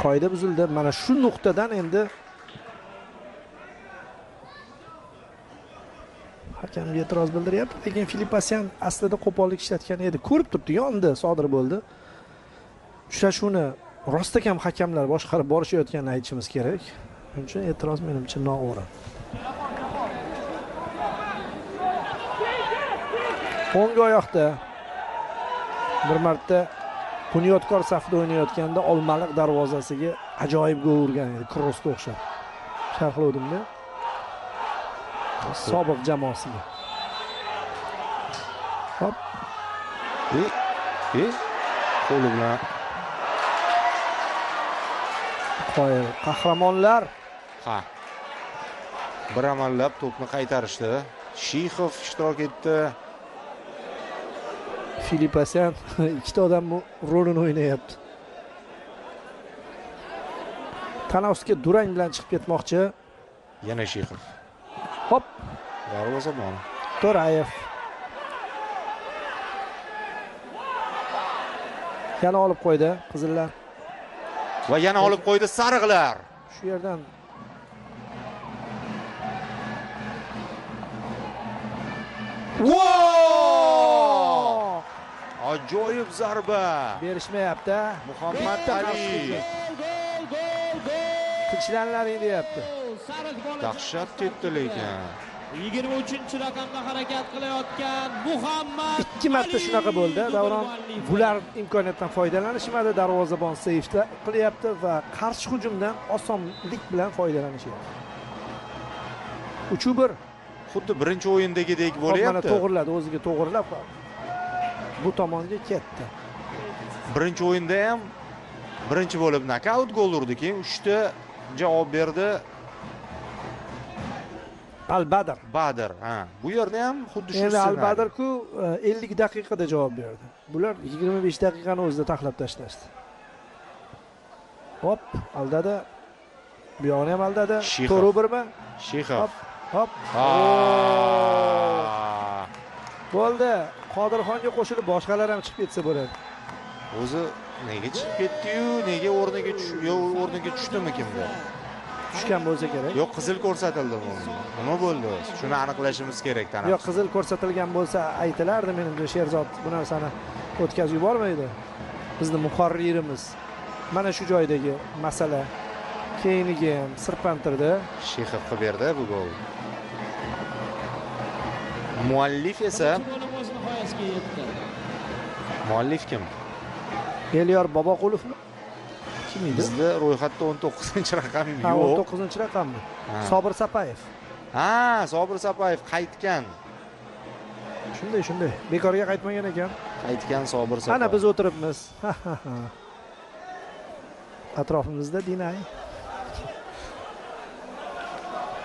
Qoida buzildi. Mana shu nuqtadan endi hakamga e'tiroz bildiryapti, lekin Filip Asyan aslida qo'pollik ishlatgan edi. Ko'rib turibdi, yonida sodir bo'ldi. Uchrashuvni rostakam hakamlar boshqarib borishayotganini aytishimiz kerak. Shuning uchun e'tiroz menimcha noo'rin. O'ng oyoqda bir marta Bunyodkor safida o'ynayotganda Olmaliq darvozasiga ajoyib gol urgan edi, krossga o'xshab. Sharhlovdimda. Sobiq jamoasiga. Hop. Qo'li bilan. Qoyil qahramonlar. Ha. Bir amallab to'pni qaytarishdi. Shixov ishtirok etdi. Filipasyan ikkita odam rolini o'ynayapti. Tanaffusga durang bilan chiqib ketmoqchi. Yana Shixov. Hop. Darvozabon. To'rayev. Yana olib qo'ydi qizillar. Va yana olib qo'ydi sariqlar. Shu yerdan Wow! Ajoyib zarba. Berishmayapti. Muhammad Ali. Tinchlanlaring deyapti. Dahshat ketdi lekin. 23-raqamda harakat qilayotgan Muhammad ikki marta shunaqa bo'ldi. Davron, bular imkoniyatdan foydalanishmadi. Darvozabon seyfda qilyapti va qarshi hujumdan osonlik bilan foydalanishyapti. 3-1. Xuddi birinchi o'yindagidek bo'lyapti. Mana to'g'riladi, o'ziga to'g'rilab bu tomonga ketdi. Birinchi o'yinda ham birinchi bo'lib nokaut gol urdi, keyin 3 ta javob berdi. Al-Badr. Badr, ha. Bu yerda ham xuddi shu ssenariy. Al-Badr-ku 50 daqiqada javob berdi. Bular 25 daqiqani o'zida taxlab tashlashdi. Hop, aldadi. Bu yog'ini ham aldadi. To'g'ri birmi? Shixov. Hop, hop. Bo'ldi. Qodirxonga qo'shilib boshqalar ham chiqib ketsa bo'ladi. O'zi nega chiqib ketdi-yu, nega o'rniga o'rniga tushdimi kimdir? Tushgan bo'lsa kerak. Yo'q, qizil ko'rsatildi bunga. Nima bo'ldi o'zi? Shuni aniqlashimiz kerak tanaffus. Yo'q, qizil ko'rsatilgan bo'lsa aytilardi, menimcha Sherzod bu narsani o'tkazib yubormaydi. Bizni muharririmiz mana shu joydagi masala keyiniga ham sirpantirdi. Shixov qilib berdi bu gol. Muallif esa muallif kim? Elyor Boboqulovmi? Kim edi? Bizda ro'yxatda 19-raqam yo'q. 19-raqammi? Sobir Sapayev. Ha, Sobir Sapayev qaytgan. Shunday, shunday. Bekorga qaytmagan ekan. Qaytgan Sobir Sapayev. Ana biz o'tiribmiz. Atrofimizda Dinay.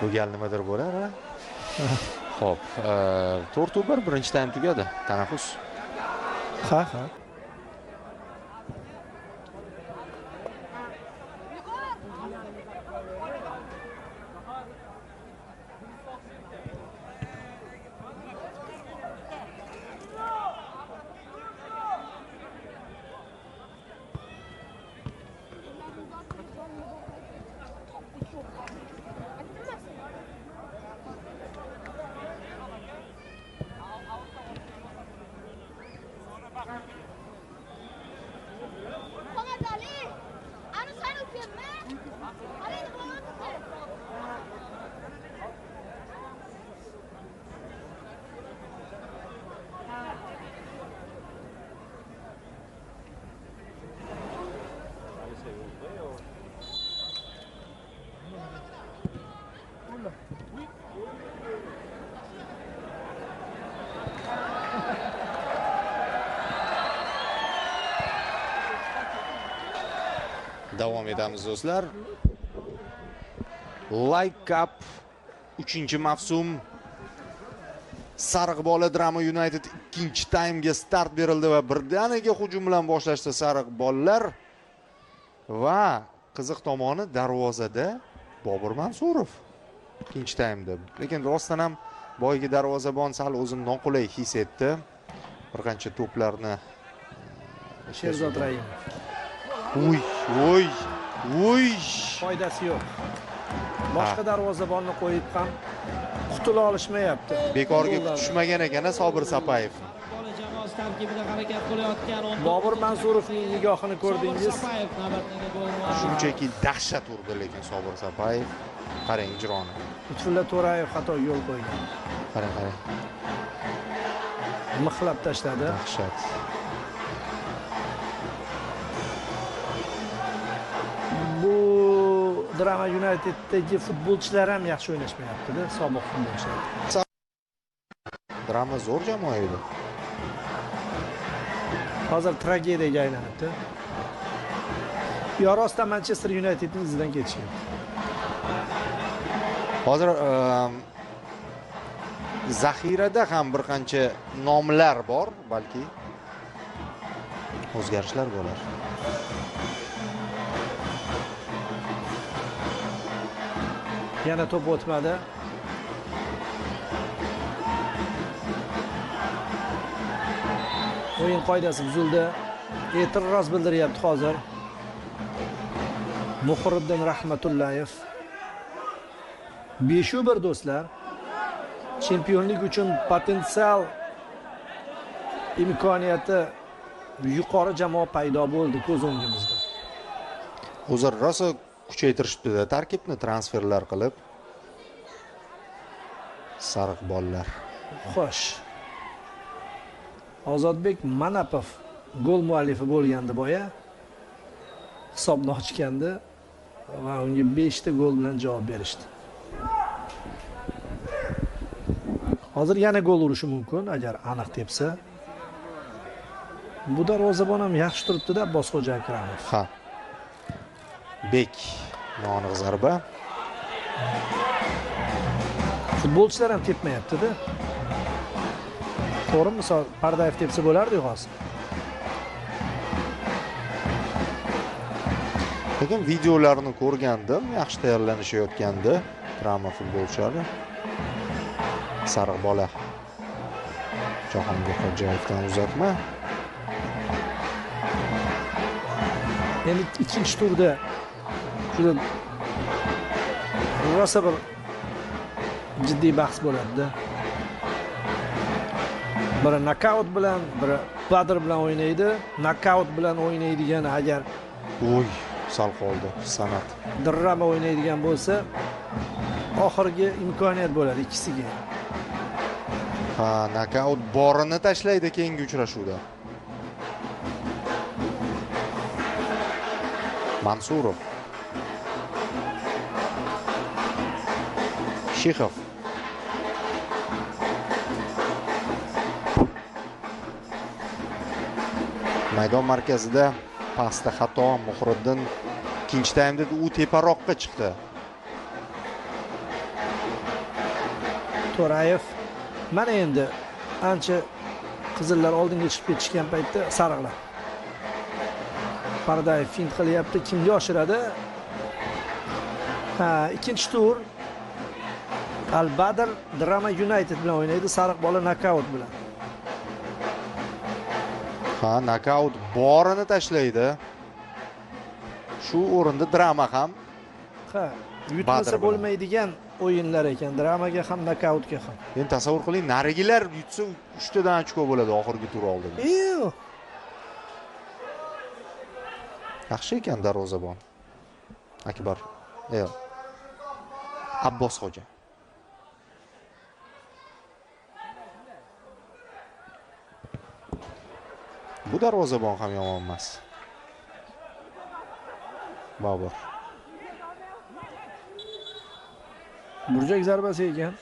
Bu gal nimadir bo'lar, ha? Xo'p, 4-1 birinchi taym tugadi. Tanaffus. Ha, ha. Davom etamiz do'stlar. Like Cup 3-mavsum. Sariq bola Drama United 2-taymga start berildi va birdaniga hujum bilan boshlashdi sariq bolalar. Va qiziq tomoni darvozada Bobur Mansurov 2-taymda. Lekin rostdan ham boyagi darvozabon sal o'zini noqulay his etdi. Bir qancha to'plarni Sherzod Raimov. Uy, uy, uy. Foydasi yo'q. Boshqa darvozabonni qo'yib ham qutula olishmayapti. Bekorga tushmagan ekan Sobir Sapayev. Bobur Mansurovning nigohini ko'rdingiz. Shunchaki dahshat urdi lekin Sobir Sapayev. Qarang ijroni. Lutfulla To'rayev xato yo'l qo'ygan. Qarang, qarang. Mixlab tashladi. Dahshat. Bu Drama United'dagi futbolchilar ham yaxshi o'ynashmayapti-da, sobiq futbolchilar. Drama zo'r jamoa edi. Hozir tragediyaga aylanibdi. Yo rostdan Manchester Unitedning izidan ketishyapti. Hozir zaxirada ham bir qancha nomlar bor, balki o'zgarishlar bo'lar. Yana to'p o'tmadi. O'yin qoidasi buzildi. E'tiroz bildiryapti hozir Muhriddin Rahmatullayev. 5-1 do'stlar. Chempionlik uchun potensial imkoniyati yuqori jamoa paydo bo'ldi ko'z o'ngimizda. O'zi rosa kuchaytirishdi tarkibni transferlar qilib. Sariq bollar. Xo'sh. Ozodbek Manapov gol muallifi bo'lgandi boya. Hisobni ochgandi va unga 5 ta gol bilan javob berishdi. Hozir yana gol urishi mumkin agar aniq tepsa. Bu darvozabon ham yaxshi turibdi-da, Abbosxo'ja Akramov. Ha. Bek noaniq zarba. Futbolchilar ham tepmayapti-da. To'g'rimi? Misol Pardayev tepsa bo'lardi hozir. Lekin videolarni ko'rgandim, yaxshi tayyorlanishayotgandi Drama futbolchilari. Sariq bola Jahongir Xo'jayevdan uzatma. Endi ikkinchi turda juda rosa bir jiddiy bahs bo'ladi-da. Biri nokaut bilan, biri Badr bilan o'ynaydi. Nokaut bilan o'ynaydigan agar Oy, sal qoldi San'at. Drama o'ynaydigan bo'lsa, oxirgi imkoniyat bo'ladi ikkisiga. Ha, nokaut borini tashlaydi keyingi uchrashuvda. Mansurov. Shixov. Maydon markazida pastda xato Muhriddin. Ikkinchi taymda u teparoqqa chiqdi. To'rayev mana endi ancha qizillar oldinga chiqib ketishgan paytda sariqlar. Pardayev fint qilyapti, kimga oshiradi? Ha, ikkinchi tur Al-Badr Drama United bilan o'ynaydi, sariq bola nokaut bilan. Ha, nokaut borini tashlaydi. Shu o'rinda Drama ham. Ha, yutmasa bo'lmaydigan o'yinlar ekan, Dramaga ham, nokautga ham. Endi tasavvur qiling, narigilar yutsa 3 tadan ochko bo'ladi oxirgi tur oldida. Yo'q. Yaxshi ekan darvozabon. Akbar. Yo'q. Abbosxo'ja. Bu darvozabon ham yomon emas. Bobur. Burchak zarbasi ekan.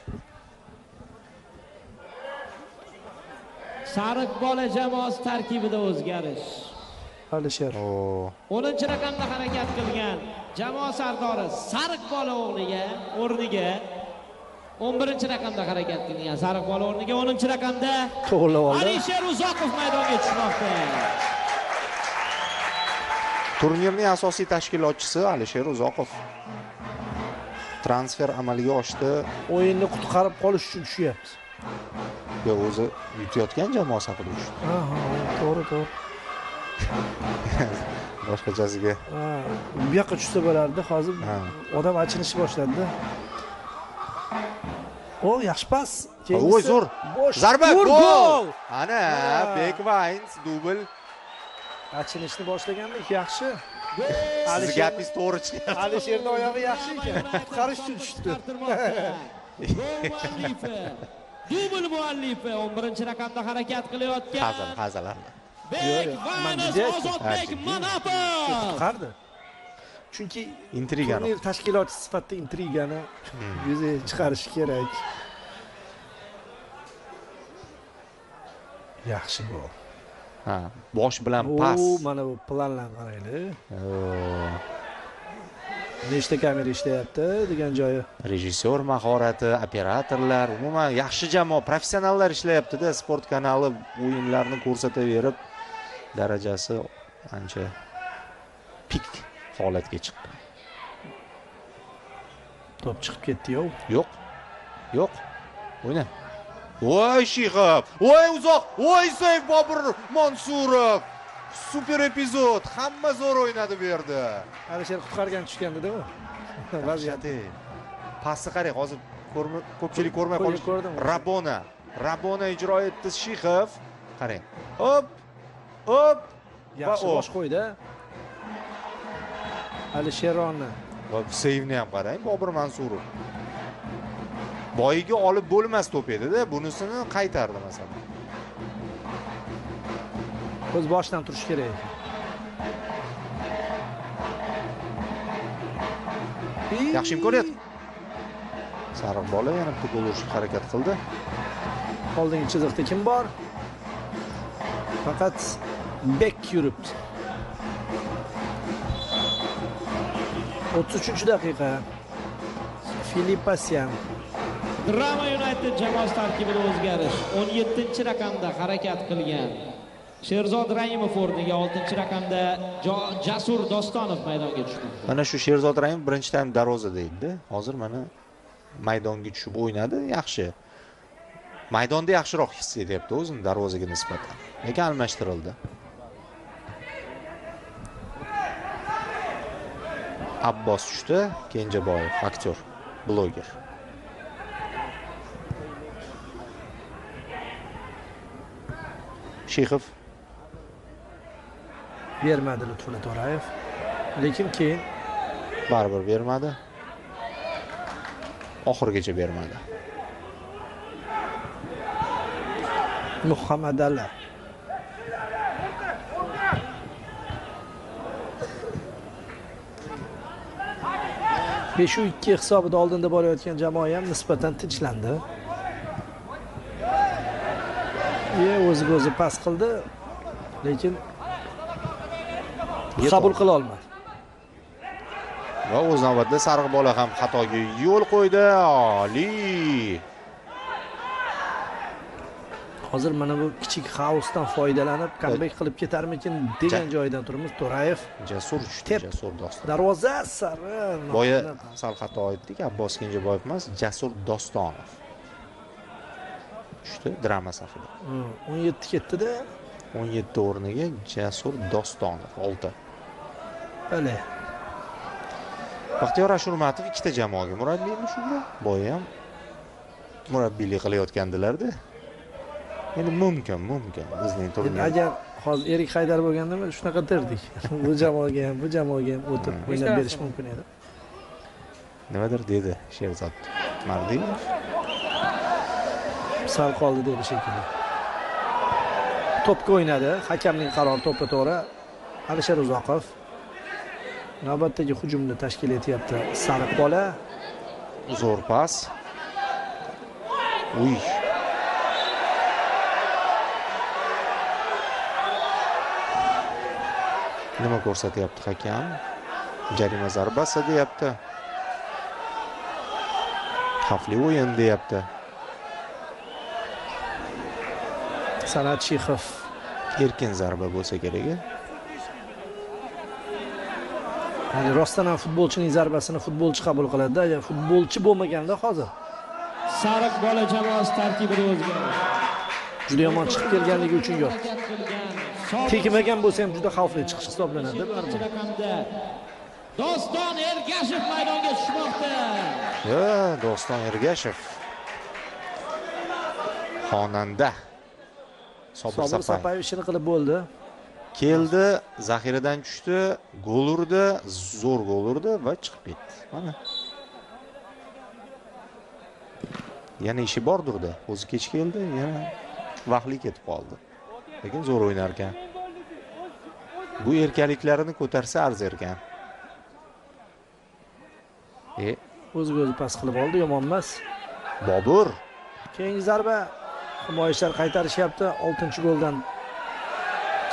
Sariq bola jamoasi tarkibida o'zgarish. Alisher. 10-raqamda harakat qilgan jamoa sardori Sariq bola o'rniga 11-raqamda harakat qilgan Sariq bola o'rniga 10-raqamda to'g'rilab oldi. Alisher Uzoqov maydonga tushmoqda. Turnirning asosiy tashkilotchisi Alisher Uzoqov. Transfer amalga oshdi. O'yinni qutqarib qolish uchun tushyapti. Yo'q, o'zi yutayotgan jamoa safida tushdi. Aha, to'g'ri, to'g'ri. Boshqachasiga. Bu yoqqa tushsa bo'lardi, hozir odam achinishni boshladi. O, yaxshi pas. Oy, zo'r. Zarba, gol. Ana, Bekvayns dubl. Achinishni boshlaganlik yaxshi. Siz gapingiz to'g'ri chiqyapti. Alisherning oyog'i yaxshi ekan. Qutqarish uchun tushdi. Gol muallifi. Dubl muallifi 11-raqamda harakat qilayotgan. Hazil, hazil. Bekvayns Ozodbek Manapov. Qutqardi. Chunki intrigani turnir tashkilotchisi sifatida intrigani yuzaga chiqarish kerak. Yaxshi gol. Ha, bosh bilan pas. Mana bu planlarni qaranglar. Nechta kamera ishlayapti degan joyi. Rejissyor mahorati, operatorlar, umuman yaxshi jamoa, professionallar ishlayapti-da. Sport kanali o'yinlarni ko'rsataverib darajasi ancha pik holatga chiqdi. To'p chiqib ketdi-yu. Yo'q. Yo'q. O'yna. Voy Shixov, voy uzoq, voy Seyf Bobur Mansurov. Super epizod, hamma zo'r o'ynadi bu yerda. Alisher qutqargan tushgandi-da u. Vaziyat. Pasni qarang, hozir ko'pchilik ko'rmay qolish. Rabona, Rabona ijro etdi Shixov. Qarang. Hop! Hop! Yaxshi bosh qo'ydi. Alisheronni. Va seyvni ham qarang, Bobur Mansurov. Boyiga olib bo'lmas to'p edi-da, bunisini qaytardi masalan. O'z boshidan turish kerak ekan. Yaxshi imkoniyat. Sariq bola yana bitta gol urishga harakat qildi. Oldingi chiziqda kim bor? Faqat bek yuribdi. 33-daqiqa. Filipasyan. Drama United jamoasi tarkibida o'zgarish. 17-raqamda harakat qilgan Sherzod Raimov o'rniga 6-raqamda Jasur Dostonov maydonga tushdi. Mana shu Sherzod Raimov birinchi taym darvozada edi. Hozir mana maydonga tushib o'ynadi, yaxshi. Maydonda yaxshiroq his etyapti o'zini darvozaga nisbatan. Lekin almashtirildi. Abbos tushdi, Kenjaboyev, aktyor, bloger. Shixov bermadi Lutfulla To'rayev, lekin keyin baribir bermadi. Oxirigacha bermadi. Muhammadali. Besh ikki hisobida oldinda borayotgan jamoa ham nisbatan tinchlandi. O'ziga o'zi pas qildi, lekin qabul qila olmadi. Va o'z navbatida sariq bola ham xatoga yo'l qo'ydi. Oliy. Hozir mana bu kichik xaosdan foydalanib comeback qilib ketarmikin degan joydan turibmiz. To'rayev Jasur tushdi, Jasur Dostonov. Darvoza sari. Boya sal xato aytdik, Abbos Kenjaboyev emas, Jasur Dostonov. Tushdi drama safida. 17 ketdi-da. 17 o'rniga Jasur Dostonov 6. Bale. Baxtiyor Ashurmatov ikkita jamoaga murabbiymi shunda? Boya ham murabbiylik qilayotgandilar-da. Endi mumkin, mumkin bizning turnir. Agar hozir Erik Haydar bo'lgandami shunaqa derdik. Bu jamoaga ham, bu jamoaga ham o'tib o'ynab berish mumkin edi. Nimadir dedi Sherzod Mardiyev. Sal qoldi dedi shekilli. To'pga o'ynadi. Hakamning qarori to'ppa to'g'ri. Alisher Uzoqov navbatdagi hujumni tashkil etyapti. Sariq bola. Zo'r pas. Uy. Nima ko'rsatyapti hakam? Jarima zarbasi deyapti. Xavfli o'yin deyapti. San'at Shixov erkin zarba bo'lsa kerak. Ya'ni rostdan ham futbolchining zarbasini futbolchi qabul qiladi-da. Agar futbolchi bo'lmaganda hozir Sariq bola jamoasi tarkibida o'zgarish. Juda yomon chiqib kelganligi uchun yo'q. Tegmagan bo'lsa ham juda xavfli chiqish hisoblanadi baribir. Doston Ergashev maydonga tushmoqda. Ha, Doston Ergashev. Xonanda Sobir Sapayev ishini qilib bo'ldi. Keldi, zaxiradan tushdi, gol urdi, zo'r gol urdi va chiqib ketdi. Mana. Yana ishi bordirda. O'zi kech keldi, yana vaqtli ketib qoldi. Lekin zo'r o'ynar ekan. Bu erkaliklarini ko'tarsa arzir ekan. O'ziga o'zi pas qilib oldi, yomon emas. Bobur. Keyingi zarba himoyachilar qaytarishyapti. 6-goldan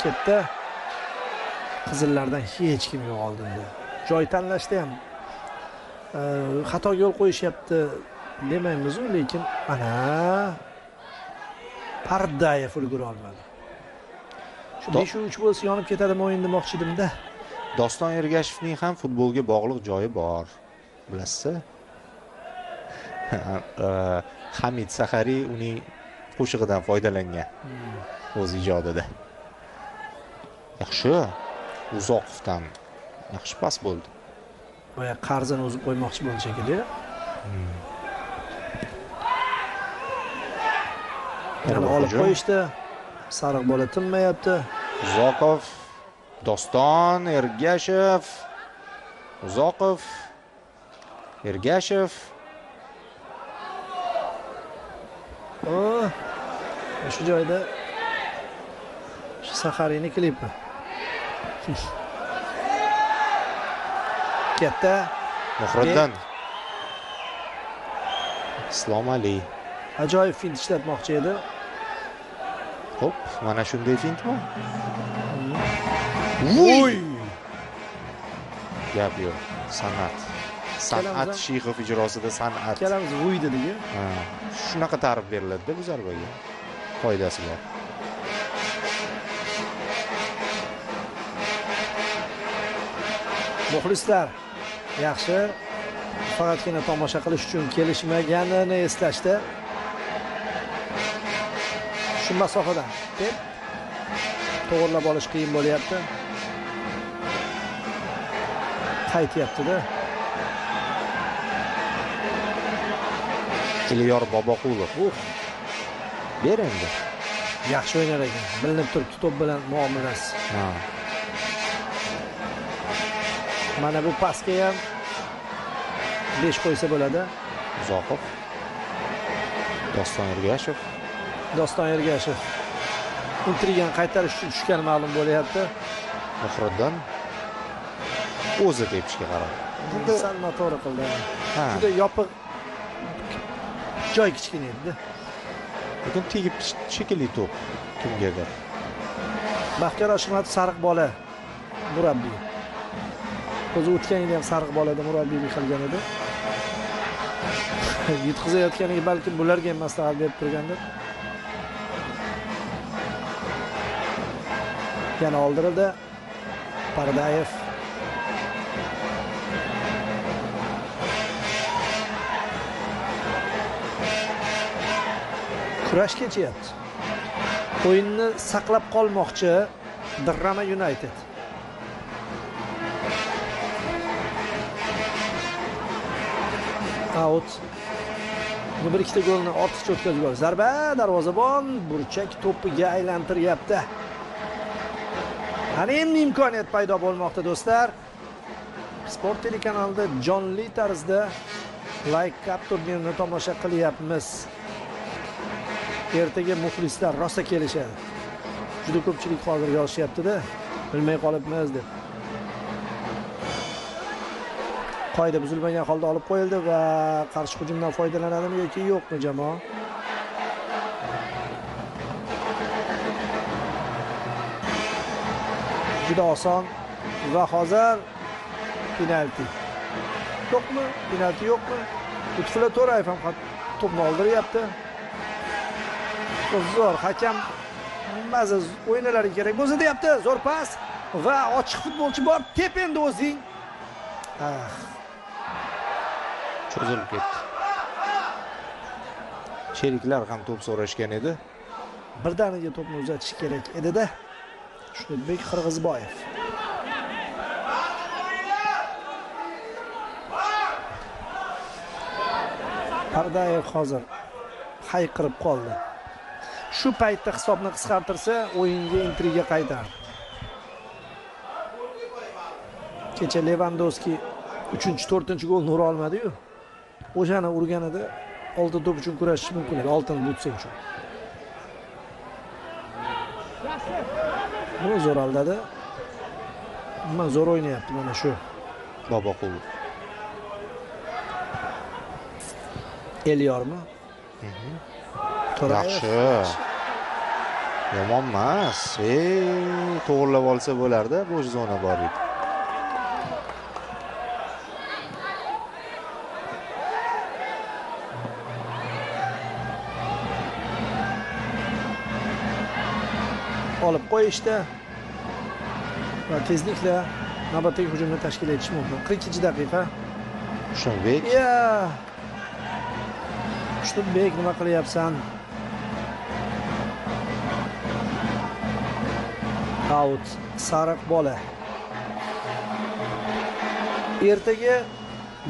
ketdi. Qizillardan hech kim yo'q oldinda. Joy tanlashda ham xatoga yo'l qo'yishyapti demaymiz-u, lekin ana Pardayev ulgura olmadi. Shu 5-3 bo'lsa yonib ketadimi o'yin demoqchi edim-da. Doston Ergashevning ham futbolga bog'liq joyi bor. Bilasiz? Hamid Sahariy uning qo'shig'idan foydalangan o'z ijodida. Yaxshi. Uzoqovdan yaxshi pas bo'ldi. Boya qarzini uzib qo'ymoqchi bo'ldi shekilli. Yana olib qo'yishdi. Sariq bola tinmayapti. Uzoqov, Doston Ergashev, Uzoqov, Ergashev. Shu joyda shu Sahariyning klipi. Katta Muhriddin. Islom Ali. Ajoyib fint ishlatmoqchi edi. Xo'p, mana shunday fintmi? Voy! Gap yo'q. San'at. San'at Shixov ijrosida san'at. Ikkalamiz vuy dedik. Ha, shunaqa ta'rif beriladi-da bu zarbaga. Foydasi bor. Muxlislar yaxshi, faqatgina tomosha qilish uchun kelishmaganini eslashdi. Shu masofadan deb to'g'rilab olish qiyin bo'lyapti. Qaytyapti-da. Elyor Boboqulov. Ber endi. Yaxshi o'ynar ekan. Bilinib turibdi to'p bilan muomalasi. Ha. Mana bu pasga ham 5 qo'ysa bo'ladi. Uzoqov. Doston Ergashev. Doston Ergashev intrigani qaytarish uchun tushgani ma'lum bo'lyapti. Muhriddin o'zi tepishga qarab. Endi sal noto'g'ri qildi. Juda yopiq joy kichkina edi. Lekin tegib shekilli to'p kimgadir. Baxtiyor Ashurmatov sariq bola murabbiy. O'zi o'tgan yil ham sariq bolada murabbiylik qilgan edi. Yutqizayotganiga balkim bularga ham maslahat berib turgandir. Yana oldirildi. Pardayev. Kurash kechyapti. O'yinni saqlab qolmoqchi Drama United. Out. Bu bir ikkita golni ortiqcha o'tkazib yubordi. Zarba, darvozabon burchak to'piga aylantiryapti. Ana endi imkoniyat paydo bo'lmoqda do'stlar. Sport telekanalida jonli tarzda Like Cup turnirini tomosha qilyapmiz. Ertaga muxlislar rosa kelishadi. Juda ko'pchilik hozir yozishyapti-da, bilmay qolibmiz deb. Qoida buzilmagan holda olib qo'yildi va qarshi hujumdan foydalanadimi yoki yo'qmi jamoa? Juda oson va hozir penalti. Yo'qmi? Penalti yo'qmi? Lutfulla To'rayev ham to'pni oldiryapti. Zo'r hakam maza o'ynalari kerak bo'lsa deyapti. Zo'r pas va ochiq futbolchi bor. Tep endi o'zing. Ah. Cho'zilib ketdi. Sheriklar ham to'p so'rashgan edi. Birdaniga to'pni uzatish kerak edi-da. Xushnudbek Qirg'izboyev. Pardayev hozir hayqirib qoldi. Shu paytda hisobni qisqartirsa, o'yinga intriga qaytardi. Kecha Levandovski 3-4 golni ura olmadi-yu. O'shani urganida oltin to'p uchun kurashish mumkin edi, oltin butsa uchun. Bu zo'r aldadi. Nima zo'r o'ynayapti mana shu Boboqulov. Elyormi? To'rayev. Yaxshi. Yomon emas. To'g'rilab olsa bo'lardi, bo'sh zona bor edi. Olib qo'yishdi va tezlikla navbatdagi hujumni tashkil etish mumkin. 42-daqiqa. Xushnudbek. Ya. Xushnudbek, nima qilyapsan? Out. Sariq bola. Ertaga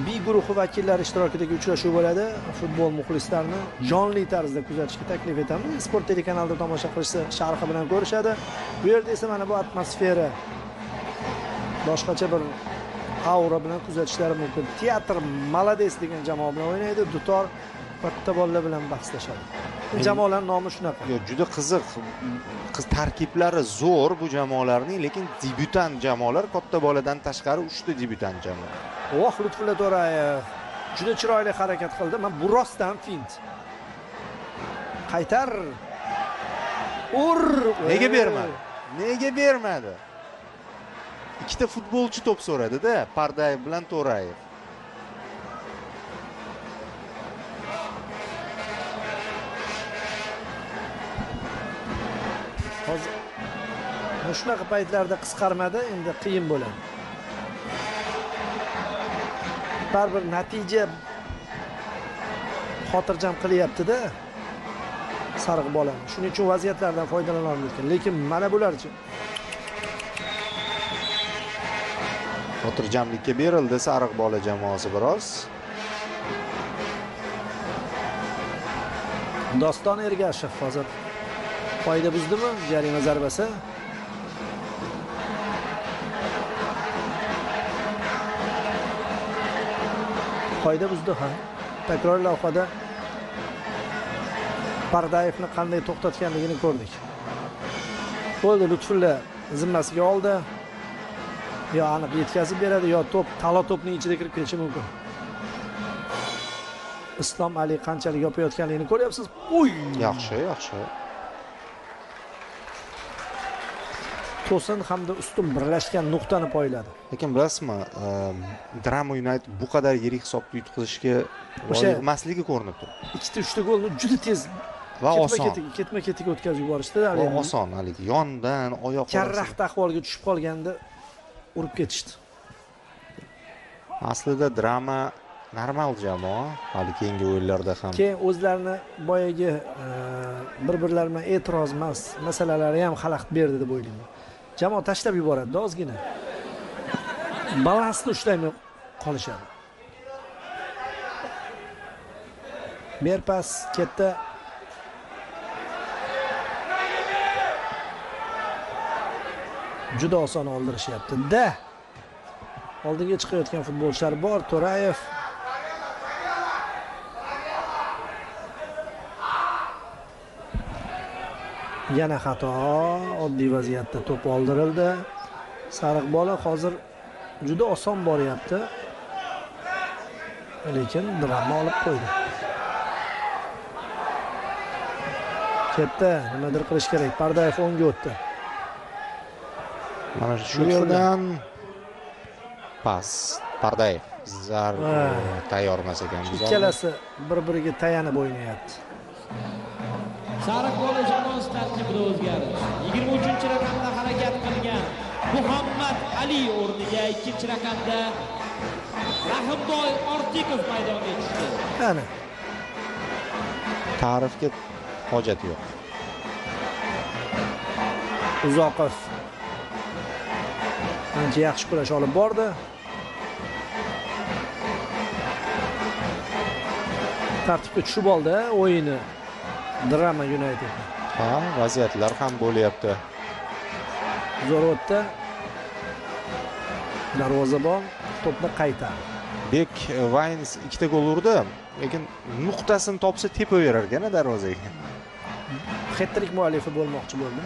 B guruhi vakillari ishtirokidagi uchrashuv bo'ladi. Futbol muxlislarini jonli tarzda kuzatishga taklif etamiz. Sport telekanalida tomosha qilishsa sharhi bilan ko'rishadi. Bu yerda esa mana bu atmosfera boshqacha bir aura bilan kuzatishlari mumkin. Teatr Malades degan jamoa bilan o'ynaydi, dutor katta bolalar bilan bahslashadi. Jamoalarning nomi shunaqa. Yo'q, juda qiziq. Qiz tarkiblari zo'r bu jamoalarning, lekin debyutant jamoalar katta boladan tashqari 3 ta debyutant jamoa. Voh, Lutfulla To'rayev juda chiroyli harakat qildi. Mana bu rostdan fint. Qaytar. Ur! Nega bermadi? Nega bermadi? Ikkita futbolchi to'p so'radi-da, Pardayev bilan To'rayev. Hozir shunaqa paytlarda qisqarmadi, endi qiyin bo'ladi. Baribir natija xotirjam qilyapti-da sariq bolani. Shuning uchun vaziyatlardan foydalana olmayotgan. Lekin mana bularchi xotirjamlikka berildi sariq bola jamoasi biroz. Doston Ergashev hozir qoida buzdimi? Jarima zarbasi. Qoida buzdi, ha. Takror lavhada Pardayevni qanday to'xtatganligini ko'rdik. Bo'ldi, Lutfulla zimmasiga oldi. Yo aniq yetkazib beradi, yo to'p talo to'pning ichida kirib ketishi mumkin. Islom Ali qanchalik yopayotganligini ko'ryapsiz. Uy! Yaxshi, yaxshi. To'sin hamda ustun birlashgan nuqtani poyladi. Lekin bilasizmi, Drama United bu qadar yirik hisobda yutqizishga loyiq emasligi ko'rinib turibdi. 2ta 3ta golni juda tez va oson ketma-ketiga o'tkazib yuborishdi. Va oson haligi yondan oyoq karraxta ahvolga tushib qolganda urib ketishdi. Aslida Drama normal jamoa, hali keyingi o'yinlarda ham. Keyin o'zlarini boyagi bir-birlari bilan e'tiroz emas masalalari ham xalaqit berdi deb o'ylayman. Jamoa tashlab yuboradi ozgina. Balansni ushlamay qolishadi. Berpas ketdi. Juda oson oldirishyapti. Da. Oldinga chiqayotgan futbolchilar bor. To'rayev. Yana xato. Oddiy vaziyatda to'p oldirildi. Sariq bola hozir juda oson boryapti. Lekin Drama olib qo'ydi. Ketdi, nimadir qilish kerak. Pardayev o'ngga o'tdi. Mana shu yerdan pas Pardayev zar tayyor emas ekan. Ikkalasi bir-biriga tayanib o'ynayapti. Sariq bola jamoasi tarkibida o'zgarish. 23-raqamda harakat qilgan Muhammad Ali o'rniga 2-raqamda Rahimboy Ortiqov maydonga tushdi. Ana. Ta'rifga hojat yo'q. Uzoqov ancha yaxshi kurash olib bordi. Tartibga tushib oldi o'yini Drama United. Ha, vaziyatlar ham bo'lyapti. Zo'r o'tdi. Darvozabon to'pni qaytardi. Bek Vayns 2ta gol urdi, lekin nuqtasini topsa tepaverar ekan darvozaga. Hat-trick muallifi bo'lmoqchi bo'ldi.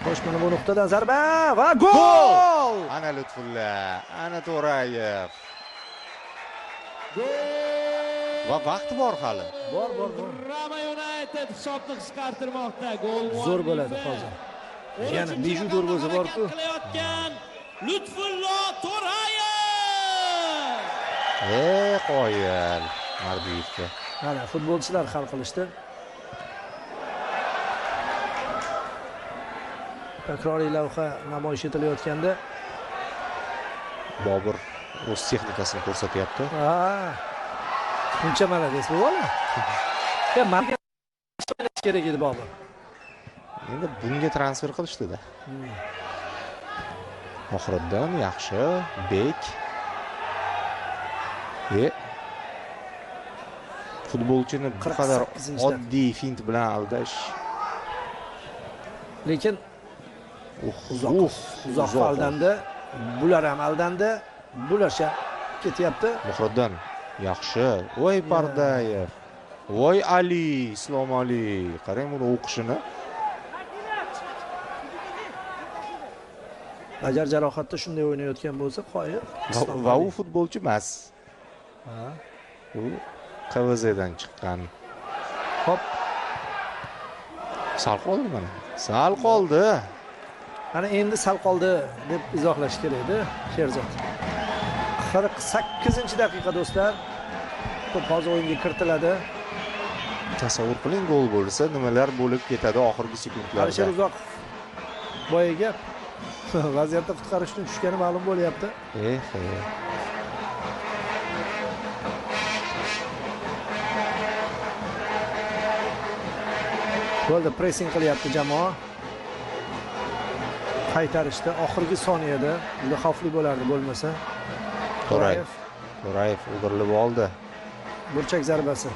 Xo'sh, mana bu nuqtadan zarba va gol! Ana Lutfulla, ana To'rayev. Va vaqt bor hali. Bor. Drama United hisobni qisqartirmoqda. Gol zo'r bo'ladi hozir. Yana beju darvoza bor-ku. Qilayotgan Lutfullo To'rayev. Qoyil Mardiyevga. Mana futbolchilar hal qilishdi. Takroriy lavha namoyish etilayotganda Bobur o'z texnikasini ko'rsatyapti. Buncha malades bu bola. Ya o'ynash kerak edi Bobur. Endi bunga transfer qilishdi-da. Oxiridan yaxshi bek. Futbolchini bu qadar oddiy fint bilan aldash. Lekin uzoq aldandi. Bular ham aldandi. Bular ketyapti. Muhriddin yaxshi. Voy Pardayev. Voy Ali, Islom Ali. Qarang buni o'qishini. Agar jarohatda shunday o'ynayotgan bo'lsa, qoyil. Va u futbolchi emas. U QVZdan chiqqan. Hop. Sal qoldi mana. Sal qoldi. Mana endi sal qoldi deb izohlash kerak edi Sherzod. 48-daqiqa do'stlar. To'p hozir o'yinga kiritiladi. Tasavvur qiling, gol bo'lsa nimalar bo'lib ketadi oxirgi sekundlarda. Alisher Uzoqov boyagi gap vaziyatda qutqarish uchun tushgani ma'lum bo'lyapti. Bo'ldi, pressing qilyapti jamoa. Qaytarishda oxirgi soniyada juda xavfli bo'lardi bo'lmasa. To'rayev o'girilib oldi. Burchak zarbasi.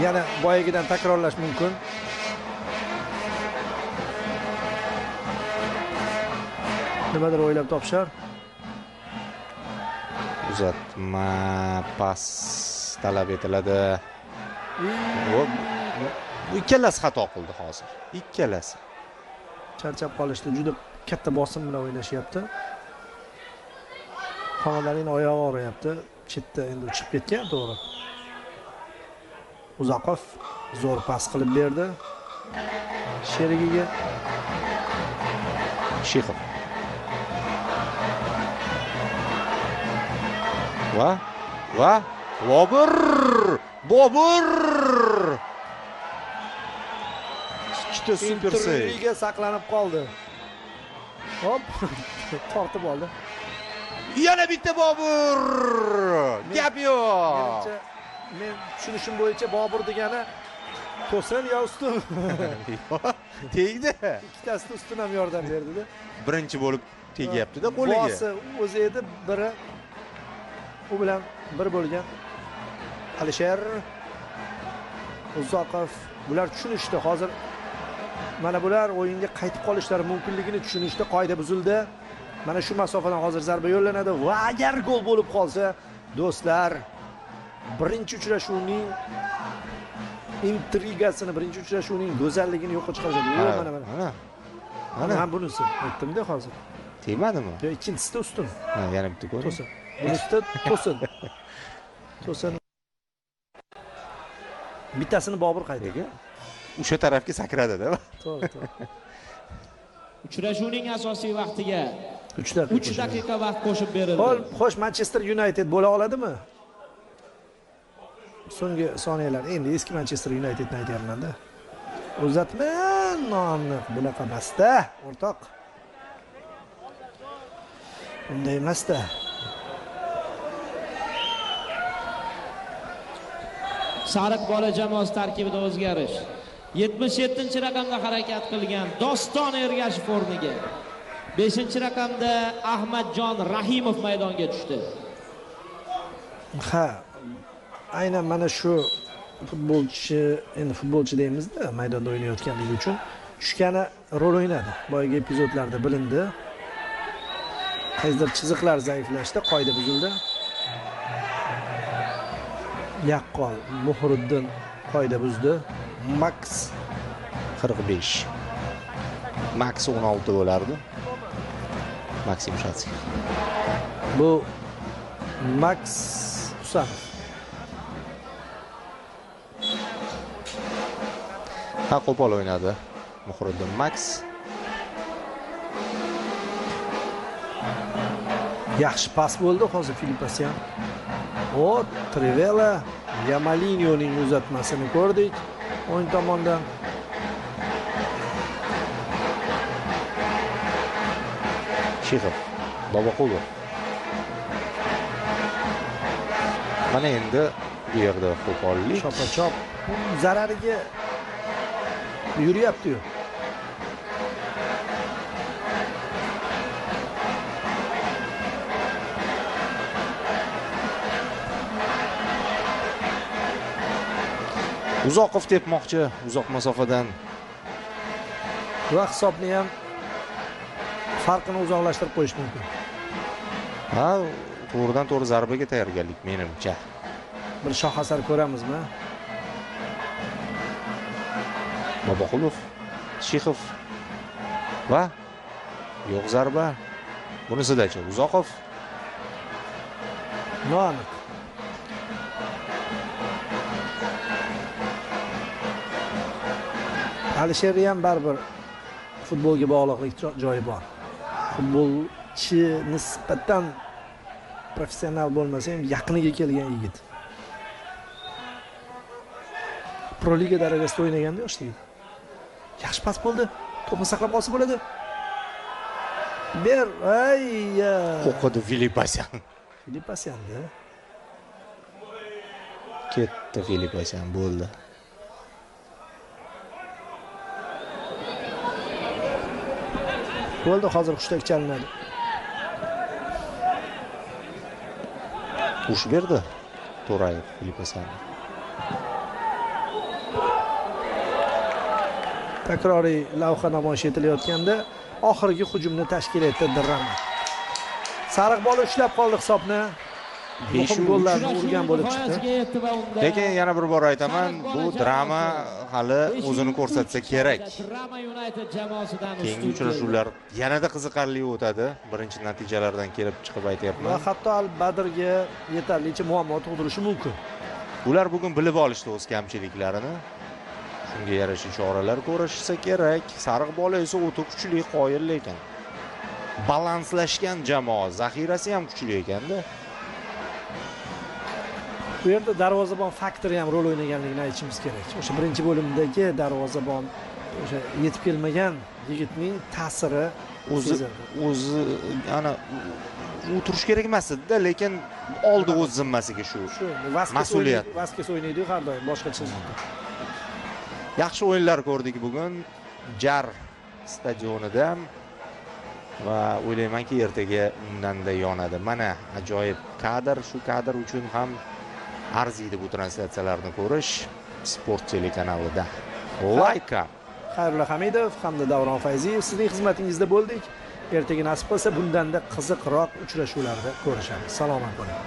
Yana boyagidan takrorlash mumkin. Nimadir o'ylab topishar. Uzatma pas talab etiladi. Bu ikkalasi xato qildi hozir. Ikkalasi. Charchab qolishdi, juda katta bosim bilan o'ynashyapti. Xonadonning oyog'i og'riyapti. Chetda endi chiqib ketgan, to'g'ri. Uzoqov zo'r pas qilib berdi sherigiga. Shixov. Va Bobur! Bobur! Ikkita super seyv. Intriga saqlanib qoldi. Hop, tortib oldi. Yana bitta Bobur! Gap yo'q. Men tushunishim bo'yicha Bobur degani to'sin yo ustun. Tegdi. Ikkitasida ustun ham yordam berdi-da. Birinchi bo'lib tegyapti-da qo'liga. Bosi o'zi edi, biri u bilan bir bo'lgan Alisher Uzoqov. Bular tushunishdi hozir. Mana bular o'yinga qaytib qolishlari mumkinligini tushunishdi. Qoida buzildi. Mana shu masofadan hozir zarba yo'llanadi va agar gol bo'lib qolsa, do'stlar, birinchi uchrashuvning intrigasini, birinchi uchrashuvning go'zalligini yo'qqa chiqaradi. Mana mana. Mana bunisi aytdim-da hozir. Tegmadimi? Yo'q, ikkinchisida ustun. Ha, yana bitta ko'ring. To'sin. Bunisida to'sin. To'sin. Bittasini Bobur qaytardi. O'sha tarafga sakradida. To'g'ri, to'g'ri. Uchrashuvning asosiy vaqtiga 3 daqiqa. 3 daqiqa vaqt qo'shib berildi. Xo'sh, Manchester United bo'la oladimi? So'nggi soniyalar. Endi eski Manchester Unitedni aytyapman-da. Uzatma, noaniq bunaqa emas-da, o'rtoq. Unday emas-da. Sariq bola jamoasi tarkibida o'zgarish. 77-raqamda harakat qilgan Doston Ergashev o'rniga 5-raqamda Ahmadjon Rahimov maydonga tushdi. Ha, aynan mana shu futbolchi, endi futbolchi deymiz-da, maydonda o'ynayotganligi uchun tushgani rol o'ynadi. Boyagi epizodlarda bilindi. Qaysidir chiziqlar zaiflashdi, qoida buzildi. Yaqqol Muhriddin qoida buzdi. Max 45. Max 16 bo'lardi. Maksim Shatskix. Bu Max Husanov. Ha, qo'pol o'ynadi Muhriddin Max. Yaxshi pas bo'ldi hozir Filipasyan. O, Trivela Yamalinyoning uzatmasini ko'rdik o'ng tomondan. Shixov, Boboqulov. Mana endi bu yerda qo'pollik. Choppa-chop zarariga yuryapti-yu. Uzoqov tepmoqchi uzoq masofadan. Va hisobni ham farqini uzoqlashtirib qo'yish mumkin. Ha, to'g'ridan to'g'ri zarbaga tayyorgarlik menimcha. Bir shoh asar ko'ramizmi? Boboqulov, Shixov va yo'q zarba. Bunisidachi Uzoqov. Noaniq. Alisherni ham baribir futbolga bog'liqlik joyi bor. Futbolchi nisbatan professional bo'lmasa ham yaqiniga kelgan yigit. Pro liga darajasida o'ynaganda yoshligida. Yaxshi pas bo'ldi. To'pni saqlab qolsa bo'ladi. Ber, ay! O'qidi Filipasyan. Filipasyan-da. Ketdi Filipasyan, bo'ldi. Bo'ldi, hozir hushtak chalinadi. Ush berdi To'rayev Filipasyanni. Takroriy lavha namoyish etilayotganda oxirgi hujumni tashkil etdi Drama. Sariq bola ushlab qoldi hisobni. Muhim gollarni urgan bo'lib chiqdi. Lekin yana bir bor aytaman, bu Drama hali o'zini ko'rsatsa kerak. Keyingi uchrashuvlar yanada qiziqarli o'tadi. Birinchi natijalardan kelib chiqib aytyapman. Va hatto Al Badrga yetarlicha muammo tug'dirishi mumkin. Ular bugun bilib olishdi o'z kamchiliklarini. Shunga yarasha choralar ko'rishsa kerak. Sariq bola esa o'ta kuchli, qoyil, lekin balanslashgan jamoa, zaxirasi ham kuchli ekanda. Bu yerda darvozabon faktori ham rol o'ynaganligini aytishimiz kerak. O'sha birinchi bo'limdagi darvozabon, o'sha yetib kelmagan yigitning ta'siri o'zi ana u turish kerak emas edi-da, lekin oldi o'z zimmasiga shu mas'uliyat. Vaskes o'ynaydi-yu har doim boshqa chizgida. Yaxshi o'yinlar ko'rdik bugun Jar stadionida va o'ylaymanki ertaga undan-da yonadi. Mana ajoyib kadr, shu kadr uchun ham arziydi bu translyatsiyalarni ko'rish Sport telekanalida. Layka. Xayrulla Hamidov hamda Davron Fayziyev sizning xizmatingizda bo'ldik. Ertaga nasib qilsa bundan-da qiziqroq uchrashuvlarda ko'rishamiz. Salomat bo'ling.